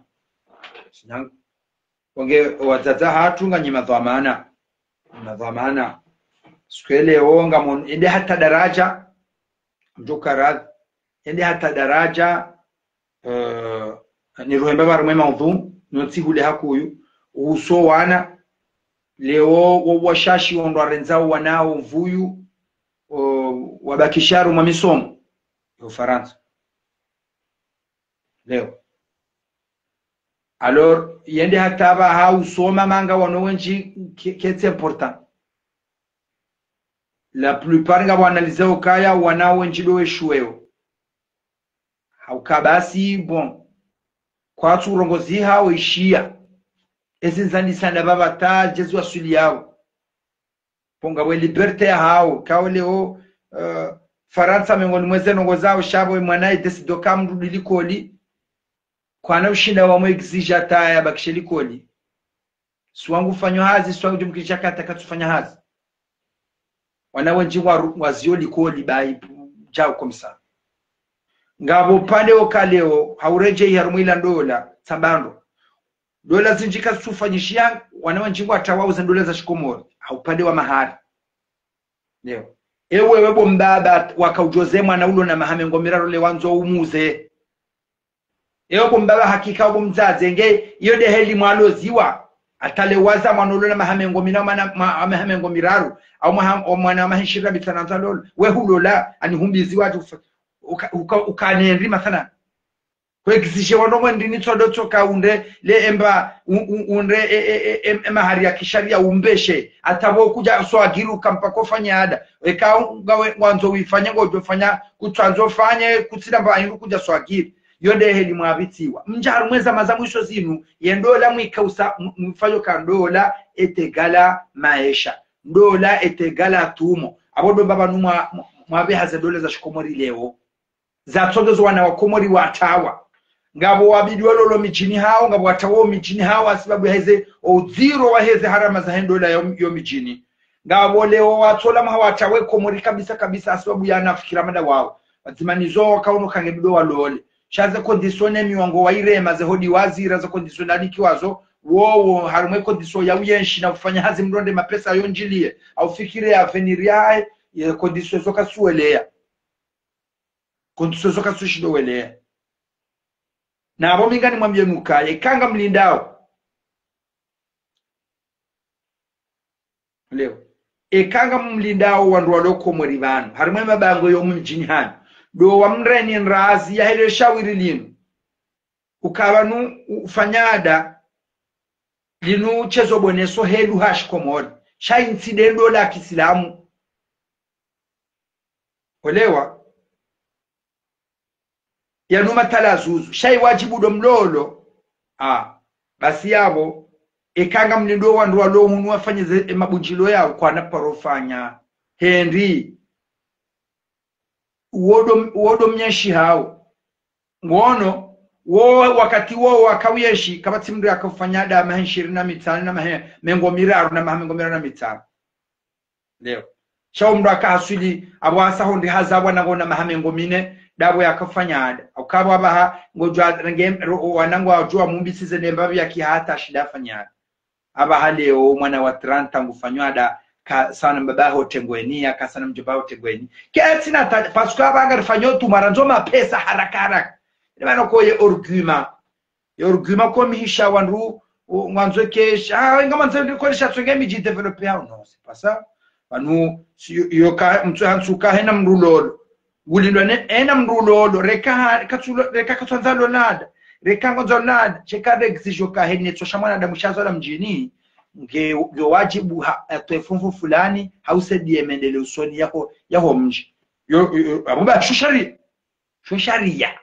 Tsi nyangu. Pvo nge wadzadze hatru nganyi madhwamana. Madhwamana. Siku ya leo ngamwono, ende hata daradja, mdjo karadhi, ende hata daradja, eh, niruhemba pvarumwe maudhu, notsi hule hakuu, uhusu wana, leo wo washashi wondro warendza wana wo mvuyu, o, wabakisha harumwa misomo, yo Farantsa. Leo. Alors, yende hata pvaha usoma manga wano wendji ke-, ketsi important. La plupart ngapvo analyser ukaya wana wendji ndo weshuweo. Hauka basi, bon. Kwatsu urongozi hao ishiya. Ezi ndzandisa na pvapvo ta djezi waswili yao. Pvo ngapvo liberté ya hao. Kao leo, eh, Farantsa mengoni mweze ndrongo zao sha pvo mwana ye décider ka mndru ndo likoli. Kwana ushinda wamwe exige hata yabakishe likoli. Swa ngufanyo hazi, swa udjumkirisha kata katsufanya hazi. Wana wendji wa ru-, wazio likoli bayi djao comme ça. Ngapvo pvandre oka leo, hauredjei harumwa ila ndola, tsambandro. Ndola zindji kazitsufanyishiha, wana wendji ngwatawao ze ndola za shikomori, haupvandre wa mahari. Leo. Ewe we bo mbaba waka udjoze mwana ulo na maha mengo miraru le wandzo umuze. Ewe bo mbaba hakika bo mdzadze nge, iyo nde heli mwaloziwa. Hata le waza mwana ulo na maha mengo mina, mana, ma-, maha mengo miraru. Au mwaha, o mwana wa maha ishirini na mitsanu hata lolo. We hulola, ani humbizi watu ufa-, uka-, uka-, ukanendri mathalan. Ko exige wano mwendi ni tsodo tsoka unde, le emba, u-, u-, unde, e, e, e, e, e, mahari ya kisharia umbeshe. Hata pvo kudja swagiri ukampa kofanya ada. Eka ngawe, ngwandzo uifanye ngodjo fanya, kutsandzo fanye, kutsina mba hindru kudja swagiri. Yo nde heli mwapvitsiwa. Mdja harumwa eza maza mwiso zinu, ye ndola mwika usa, m-, mfayo ka ndola etegala maesha. Ndola etegala tumo. Apvo ndo mbaba nu mwa, mwa, mwapve haze ndola za shikomori leo. Zatsongezo wana wa Komori watawa. Ngapvo wabidi walolo midjini hawo, ngapvo watawa midjini hawo, hasibabu yaheze, o udziro waheze harama zahe ndola yo, yo midjini. Ngapvo leo watsola mwaha watawe Komori kabisa kabisa, hasibabu ya nafikira mada wawo. Wadzima nizo wakaono kange bido walole. Sha ze condition ne miwango wairema ze hodi wazira ze condition nanikiwazo, wowo harumwa e condition ya uyenshi na ufanya hazi mronde mapesa yo ndjiliye, aufikire avenir yahe, ye condition zo kasuweleya. Condition zo kasushindo weleya. Na apvo mi nganimwambiye nuka, yeka ngamlindao. Leo. Eka ngamlindao wandru walo Komori pvanu, harimwa ye mabango yo mdjini hanu, ndo wamreni ndrazi yahe le shawiri linu. Uka pvanu ufanya ada, linu shezo boneso helu ha shikomori. Sha intsi nde ndo la kiislamu. Olewa. Yanu matala zuzu. Sha yi wadjibu ndo mlolo. Ah, basi yapvo, eka ngamlindao wandru walo hunu wafanye ze, e mabundjilio yawo kwana paro fanya. Hindri. Wo ndo, wo ndo mnyeshi hawo. Ngono, wo wakati wo waka uyeshi, kapvatsi mndru yaka ufanya ada mahe shirini na mitsanu na mahe mengo miraru na mahe mengo miraru na mitsanu. Leo. Sha wo mndru aka haswili, apvo hasa hondri haza pvwa na ngona maha mengo mine, ndapvo yaka ufanya ada. Uka pvo apvaha, ngodjo renge, ro, wana ngwadjo mumbisize ne mbapvi yaki hata shinda afanya ada. Apvaha leo, mwana wa trente ans ngufanyo ada, ka sana mbaba ho tengweni, ya ka sana mdjomba ho tengweni. Ketsina ta, parce que apvaha ngarifanyo tu marandzo mapesa haraka haraka. Ine mana ko ye argument. Ye argument ko mihisha wandru, u, ngwandzo kesha, ah, nga mwandzo ko lisha tsonge midji développer, ah, non, c'est pas ça. Pvanu, si, yo, yo ka, mtsu hantsu ka hena mndru lolo. Ngulindwa ne, hena mndru lolo, reka, katsulo, reka katsandza lola ada. Reka ngwandzo lola ada. Sheka nde exige ka hene, tso sha mwanadamu shazalwa mdjini. Nge, nge wadjibu ha, atowe funvu fulani, hau saidiye mendeleo usoni yaho, yaho mdji. Yo, yo, yo, apvo ba, sho sharia. Sho sharia.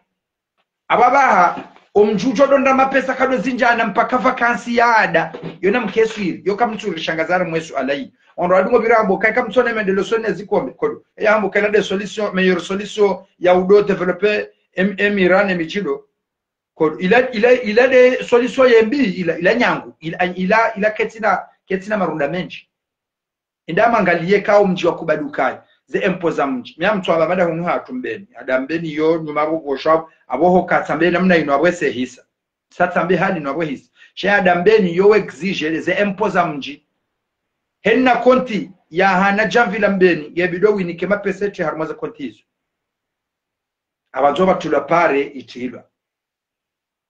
Apvo apvaha, omdji udjo donda mapesa kado zindjana mpaka vacances ya ada. Yo na mkeswiri, yo kamtsuri shangaza harimwa ye suala yi. Ondro wadungo pvira hambo, kayi kamtsone mendeleo usoni ne zikombe. Kodo, eya hambo kayila nde solution, meilleure solution ya udo développer em, emira ne midjilo. Kodo, ila, ila, ila nde solution yembi, ila, ila nyangu, ila, ila, ila ketsina, ketsina marunda mendji. Enda mangaliye ka omdji wakubali ukaye. Ze impôts za mdji. Mi ngamtso amba mada hunu hatru Mbeni. Ada Mbeni yo, nyuma pvo pvo shwa, apvo ho katsambe namna inu apvo ese hisa. Satsambe hali inu apvo hisa. Sha ada Mbeni yo exige ze impôts za mdji. Hena compte ya hana djamvi la Mbeni, ye bidi winike mapesa yetsi harimwa ze compte izo. Apvandzo pvatrilwa pare itrilwa.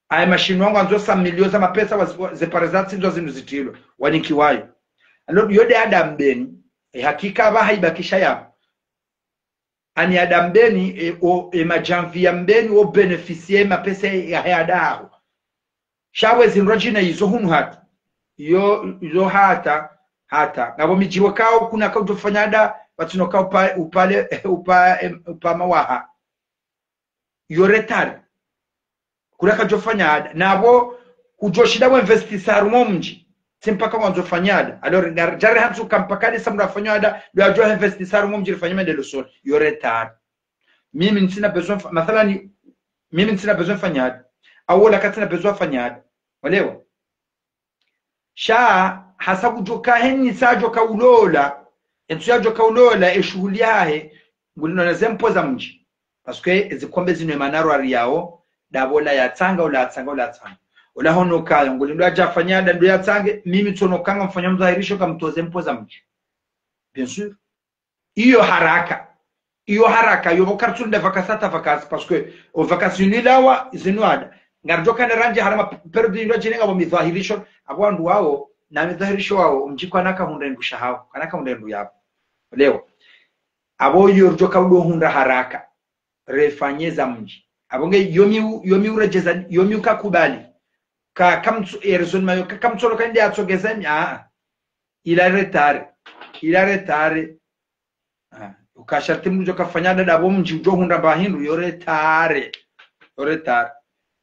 Aye mashinwa ngwandzo sa milioni za mapesa wa, wa, ze pare za tsindzwa zinu zitrilwa. Wanikiwayo. Alo, yo nde ada Mbeni, e hakika apvaha ibakisha yapvo. Ani ada Mbeni, e, o, e madjamvi ya Mbeni, o bénéficier mapesa yahe ada haho. Sha pvwe zindru djina izo hunu hatru. Yo, izo hata, hata. Ngapvo midji wakao kuna kaudjo fanya ada, pvatsina ka upa, upale, upa, em, upa mawaha. Yo retard. Kula kadjo fanya ada. Napvo kudjo shinda wa investir harumwa mdji. Tsi mpaka wandzo fanya ada. Alors, ngar, djari hantsu ka mpaka nde sa mndru afanya ada, ndo adjo investir harumwa mdji rifanye mendeleo usoni. Yo retard. Mimi ntsina besoin fa, mathalani, mimi ntsina besoin fanya ada. Au wola katsina besoin fanya ada. Olewa? Sha, hasa kudjoka heni sa djoka ulola, entsu ya djoka ulola, e shuhuli yahe, ngulindwa na ze impôts za mdji. Parce que zikombe zinu emana rwari yawo, ndapvo ola yatsanga, ola yatsanga, ola yatsanga. Ola hono kayo, ngulindwa djafanya ada ndo yatsange, mimi tsono ka ngamfanya mdhahirisho kamtoze impôts za mdji. Bien sûr. Iyo haraka. Iyo haraka, yo pvo kartsu nde vacances hata vacances, parce que o vacances zinu ilawa, zinu ada. Ngaridjo kana randje harumwa période ndo djine ngapvo midhahirisho, apvo wandru wawo, na midhahirisho wawo, mdji kwana kahundra ndru sha hawo, kwana kahundra ndru yapvo. Leo. Apvo yo ridjo kaudo hundra haraka. Refanye za mdji. Apvo nge yo mi u, yo mi uredjeza, yo mi ukakubali. Ka, kamtsu, e raisonnement yo, ka, kamtsolo ka nde atsogeza mi, ah. Ila retard. Ila retard. Ah, uka sharti mdru djo kafanya ada ndapvo mdji udjo hundra mba hindru, yo retard. Yo retard.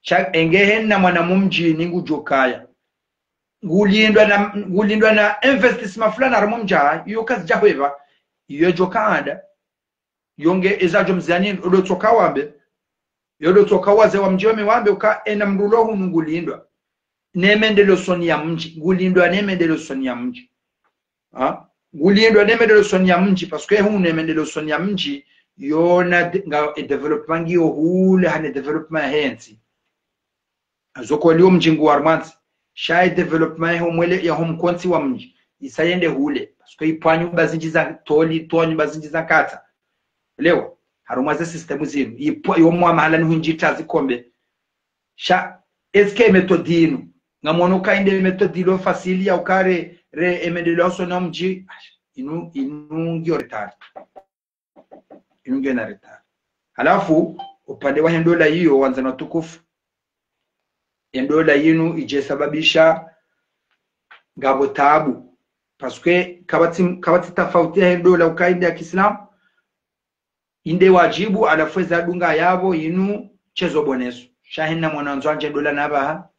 Sha enge hena mwana mumdjini ngudjo kaya. Ngulindwa na, ngulindwa na investissement fulani harumwa mdji, iyo kazidja hwepva. Iyo djoka ada. Yo nge eza djo mzani, odo tsoka wambe. Yo do tsoka wazee wa mdji wame wambe uka ena mndru ulo hunu ngulindwa ne mendeleo usoni ya mdji. Ngulindwa ne mendeleo usoni ya mdji. Ha? Ngulindwa ne mendeleo usoni ya mdji, parce que hunu ne mendeleo usoni ya mdji, yo na de, nga e développement ngiyo hule, hane développement ya hentsi. Zo kweli o mdji ngu harumwa ntsi. Sha e développement ya ho mwele, ya ho mkontsi wa mdji, isa yende hule. Parce que ipvwa nyumba zindji za toli, ipvwa nyumba zindji za nkatsa. Leo, harumwa ze système zinu, ipvwa yo mwa mahala ni hundji ta zikombe. Sha, est-ce que méthode inu, ngamwono uka inde méthode ilo facile ya ukare, re, e maendeleo ya usoni mwa mdji, inu, inu ngiyo retard. Inu ngiyo na retard. Halafu, upande wa he ndola iyo, wandzani watukufu, e ndola yinu idje sababisha ngapvo taabu. Parce que kapvatsi, kapvatsi tafauti ya he ndola uka inde ya kiislamu, inde wadjibu, halafu eza dunga yapvo yinu tsezo boneso. Sha hena mwana wandzo andje ndola na pvaha,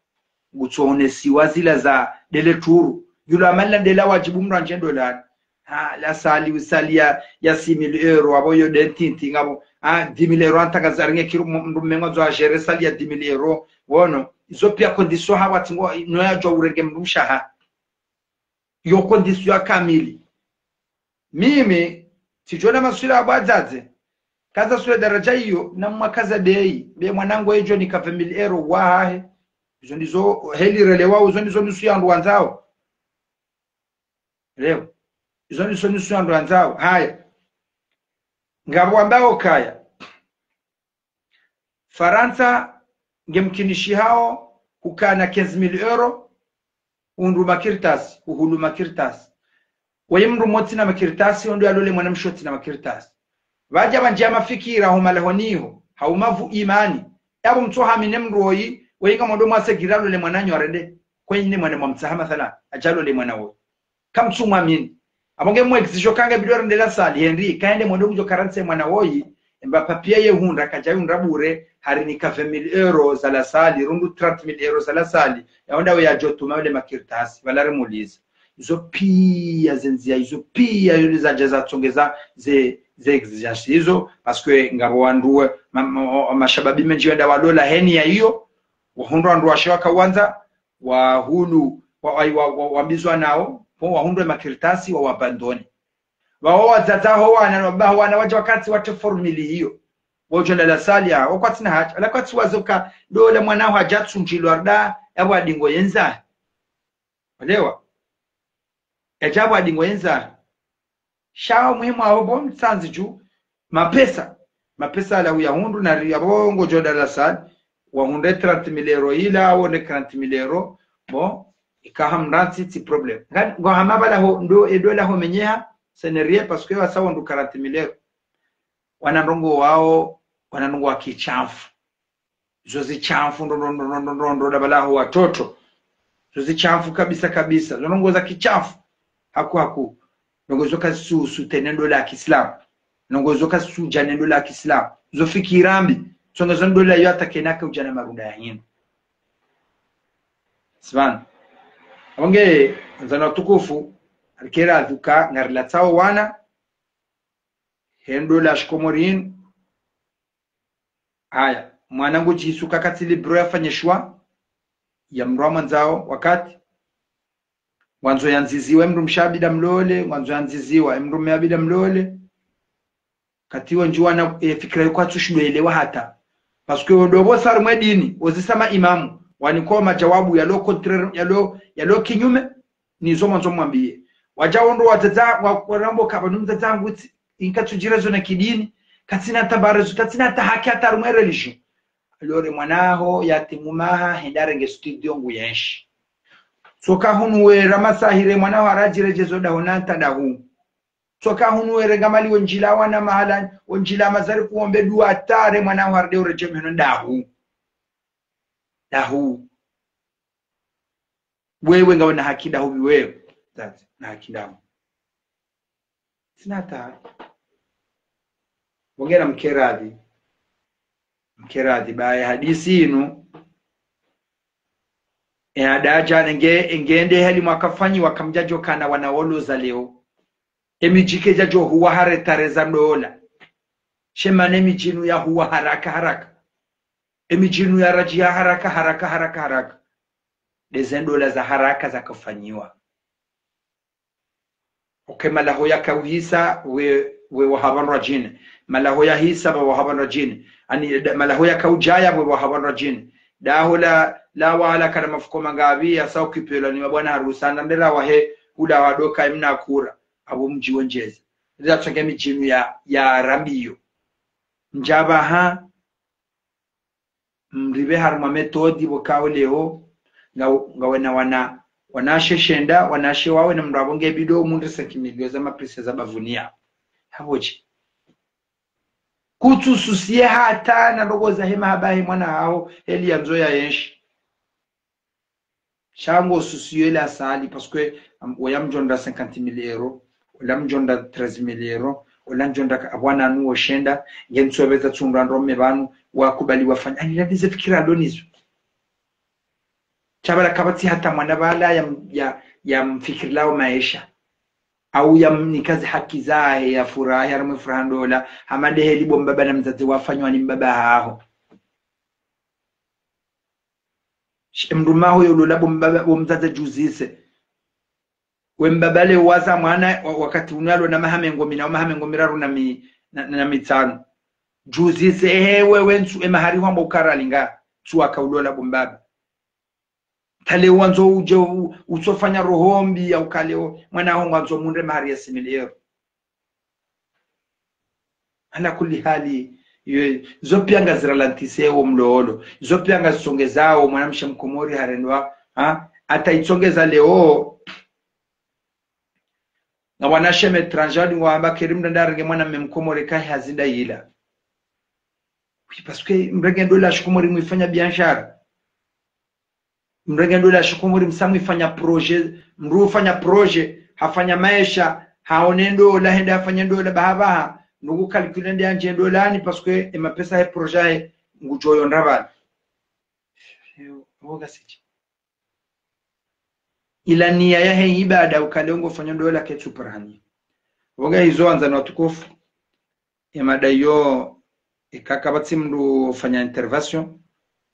ngutsoonesiwa zila za dele turu. Yulo amali la ndela wadjibu mndru andje ndola. Ha, la salle, salle ya, ya six mille euros, apvo yo de ntiti, ngapvo. Ha, dix mille euros, antaka zaringe kiru m-, mndru mmengo zo agere salle ya dix mille euros. Wono, izo pia condition ha watsi ngo, no yadjo urenge mndru mshaha. Yo condition ya kamili. Mimi, tsidjona maswila apvo adzadze. Kaza swe daraja iyo, na mwakaza beyi. Be mwanangu edjo nika vingt mille euros wahahe. Izo ndizo, heli relewa, izo ndizo nusu ya wandru wandzao. Leo. Izo ndizo nusu ya wandru wandzao. Haya. Ngapvo wambao kaya. Farantsa ngemkinishihao hukana quinze mille euros, uhundru makartasi, uhulu makartasi. Waye mndru motsi na makartasi, ondo yalole mwana mshe otsi na makartasi. Pvadja pvandjiya mafikira ho malahoni ho, ha umavu imani. Yapvo mtsohamini mndru oyi, waye ngamwondo mwase gira lole mwana nyo arende. Kwenyi ne mwana mwamtsaha mathala, adja lole mwana oyi. Kamtsumwamini. Apvo nge mwexige ka nge bidi urende la salle, Henri, kaende mwendo kudjo karantse mwana woyi, emba papier ye hundra, kadja yundra bure, hari nika vingt mille euros za la salle, rundu trente mille euros za la salle, yaonda we yadjo tuma yule makartasi, pvala rimuliza. Izo pia ze ndzia, izo pia yule zadja zatsongeza ze, ze exigence izo, parce que ngapvo wandru we, ma, ma, ma, mashababi mendji wenda walola heni ya iyo, wahundru wandru washe wakawandza, wahulu, wa, wa, wa, wa, wambizwa nao, pvo wahundre makartasi, wa wabandone. Pvao wadzadze ho wana, no baba ho wana, wadja wakati watre formule iyo. Wodjo nda la salle, wo kwatsina haja, ala kwatsi wazo ka, ndo le mwana ho hadja tsundjilwa rda, yapvo adingo yendza. Olewa? Yadja pvo adingo yendza. Sha muhimu apvo bo mtsandzi dju, mapesa. Mapesa ala uyahundru nari apvo ngodjo nda la salle, wahundre trente mille euros ila, wone quarante mille euros, bon, ika hamrantsi tsi problème. Nga, ngo hama pvala ho, ndo, edo la ho menyeha, ce n'est rien, parce que wasa wandru quarante mille euros. Wana ndrongo wao, wana ndrongo wa kishamfu. Zo zi shamfu, ndo, ndo, da pvala ho watoto. Zo zi shamfu kabisa, kabisa. Zo ndrongo za kishamfu. Haku, haku. Ndrongo zo kazi su, soutenir ndola ya kiislamu. Ndrongo zo kazi su djane ndola ya kiislamu. Zo fikira mbi. Tsonga zo ndola yo hata kena ke udjana marunda ya hinu. Sibana. Apvo nge, wandzani watukufu, arikera adhuka, ngarilatsao wana, he ndola ya shikomori yinu. Haya, mwana ngudjisuka katsi libre yafanye choix ya mndru amwandzao wakati. Ngwandzo yandziziwa, e mndru mshe abidi amlole, ngwandzo yandziziwa, e mndru mme abidi amlole. Kati wendji wana, e, fikira yo kwatsu shindo elewa hata. Parce que ndo pvo sari mwe dini, ozisa ma imamu, wanikwa majawabu yalo contraire, yalo, yalo kinyume, nizo mwandzo mwambiye. Wadja wondo wadzadze, wa, warambo kaba numdzadze wangu tsi, inka tsudjira zo na kidini, katsina tabara zo, katsina ta haki hata rumwe religion. Alors mwana ho yatimu maha, henda renge studio ngu yenshi. Tsoka hunu we ramasahire mwana ho aradjire djezo daho na nta dahu. Tsoka hunu we renga mali wendjila wana mahala, wendjila mazari kuombe dua tare mwana ho arde uredje mheno dahu. Dahu. Wewe ngawe na haki dahu pvi wewe. Tati, na haki dahu. Sina ta. Wongera mkeradhi. Mkeradhi, baye hadisi inu. E adadja nge, ngende heli mwakafanyi wakamdjadjo kana wana wolo za leo. Emidji kedjadjo huwa hare tare za ndola. Shema ne midjinu ya huwa haraka, haraka. Emidjinu ya radji ya haraka, haraka, haraka, haraka. Deze ndola za haraka za kafanyiwa. Okay, malaho ya kauhisa we, we wahabanrwa djine. Malaho ya hisa ba wahabanrwa djine. Ani, da, malaho ya kaudjaya we wahabanrwa djine. Daho la, la wahala kana mafuko mangavi ya sa ukipelwa ni mabwana harusi. Anda ndela wahe, hula wadoka imna kura. Apvo mdji wendjeza. Ndia tsonge midjinu ya, ya rambiyo. Ndjaba ha, mripve harumwa méthode pvo kao leo, nga, ngawena wana, Wanawashe shenda, wanawashe wawe na mndru apvo nge bido mundri cinq mille za mapesa za bavuni ya. Hapvo tsi. Kutsu soucier hata na ndrongoo zahe mahaba he mwana haho, heli yandzo ya enshi. Sha ngo soucier la sali, parce que, um, ola mdjo ndra cinquante mille euros, ola mdjo ndra treize mille euros, ola mdjo ndra ka-, apvo wananu wo shenda, nge ntsu weza tsundra ndro mme pvanu, wakubali wafanya. Ani la ndize fikira lo nizo. Sha pvala kapvatsi hata mwana pvala ya, ya, ya mfikirilao maesha. Au ya mnikaze haki zahe ya furaha, ya ramwe furaha ndola, hama nde heli bo mbaba na mdzadze wafanywa ni mbaba haho. She mndru maho yo lola bo mbaba, bo mdzadze djuzise. We mbaba le waza mwana wa-, wakati unu alo na maha mengo mina, au maha mengo miraru na mi-, na, na mitsanu. Djuzise, ehe, wewe ntsu, e mahari hwamba ukara linga, ntsu waka ulola bo mbaba. Tale wandzo udje u-, utsofanya roho mbi ya ukale o, mwana haho ngwandzo mundre mahari ya six mille euros. Ala kulli hali, yo, zo pia ngaziralantise wo mlolo. Zo pia ngazitsongezao mwanamshe mkomori harendwa, ha? Hata itsongeza leo, na wanawashe me étranger wamba keri mndru nda arenge mwanamme mkomori kahi hazi nda yila. Oui, parce que mrenge ndola shikomori mwifanya biashara. Mrenge ndola shikomori msa mwifanya projet, mndru ufanya projet, hafanya maesha, haone ndola, hende hafanye ndola, baha baha, nungu calculer nde yandje ndolani, parce que e mapesa he projet he, ngudjo yo ndra pvale. Yo, woga sitsi. Ila niya yahe ibada ukale ngufanya ndola ketsu parani. Woga izo wandzani watukufu. E mada iyo, eka kapvatsi mndru ufanya intervention,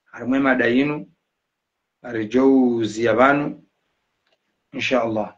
harimwa e mada inu, aridjo uziya pvanu, insha Allah.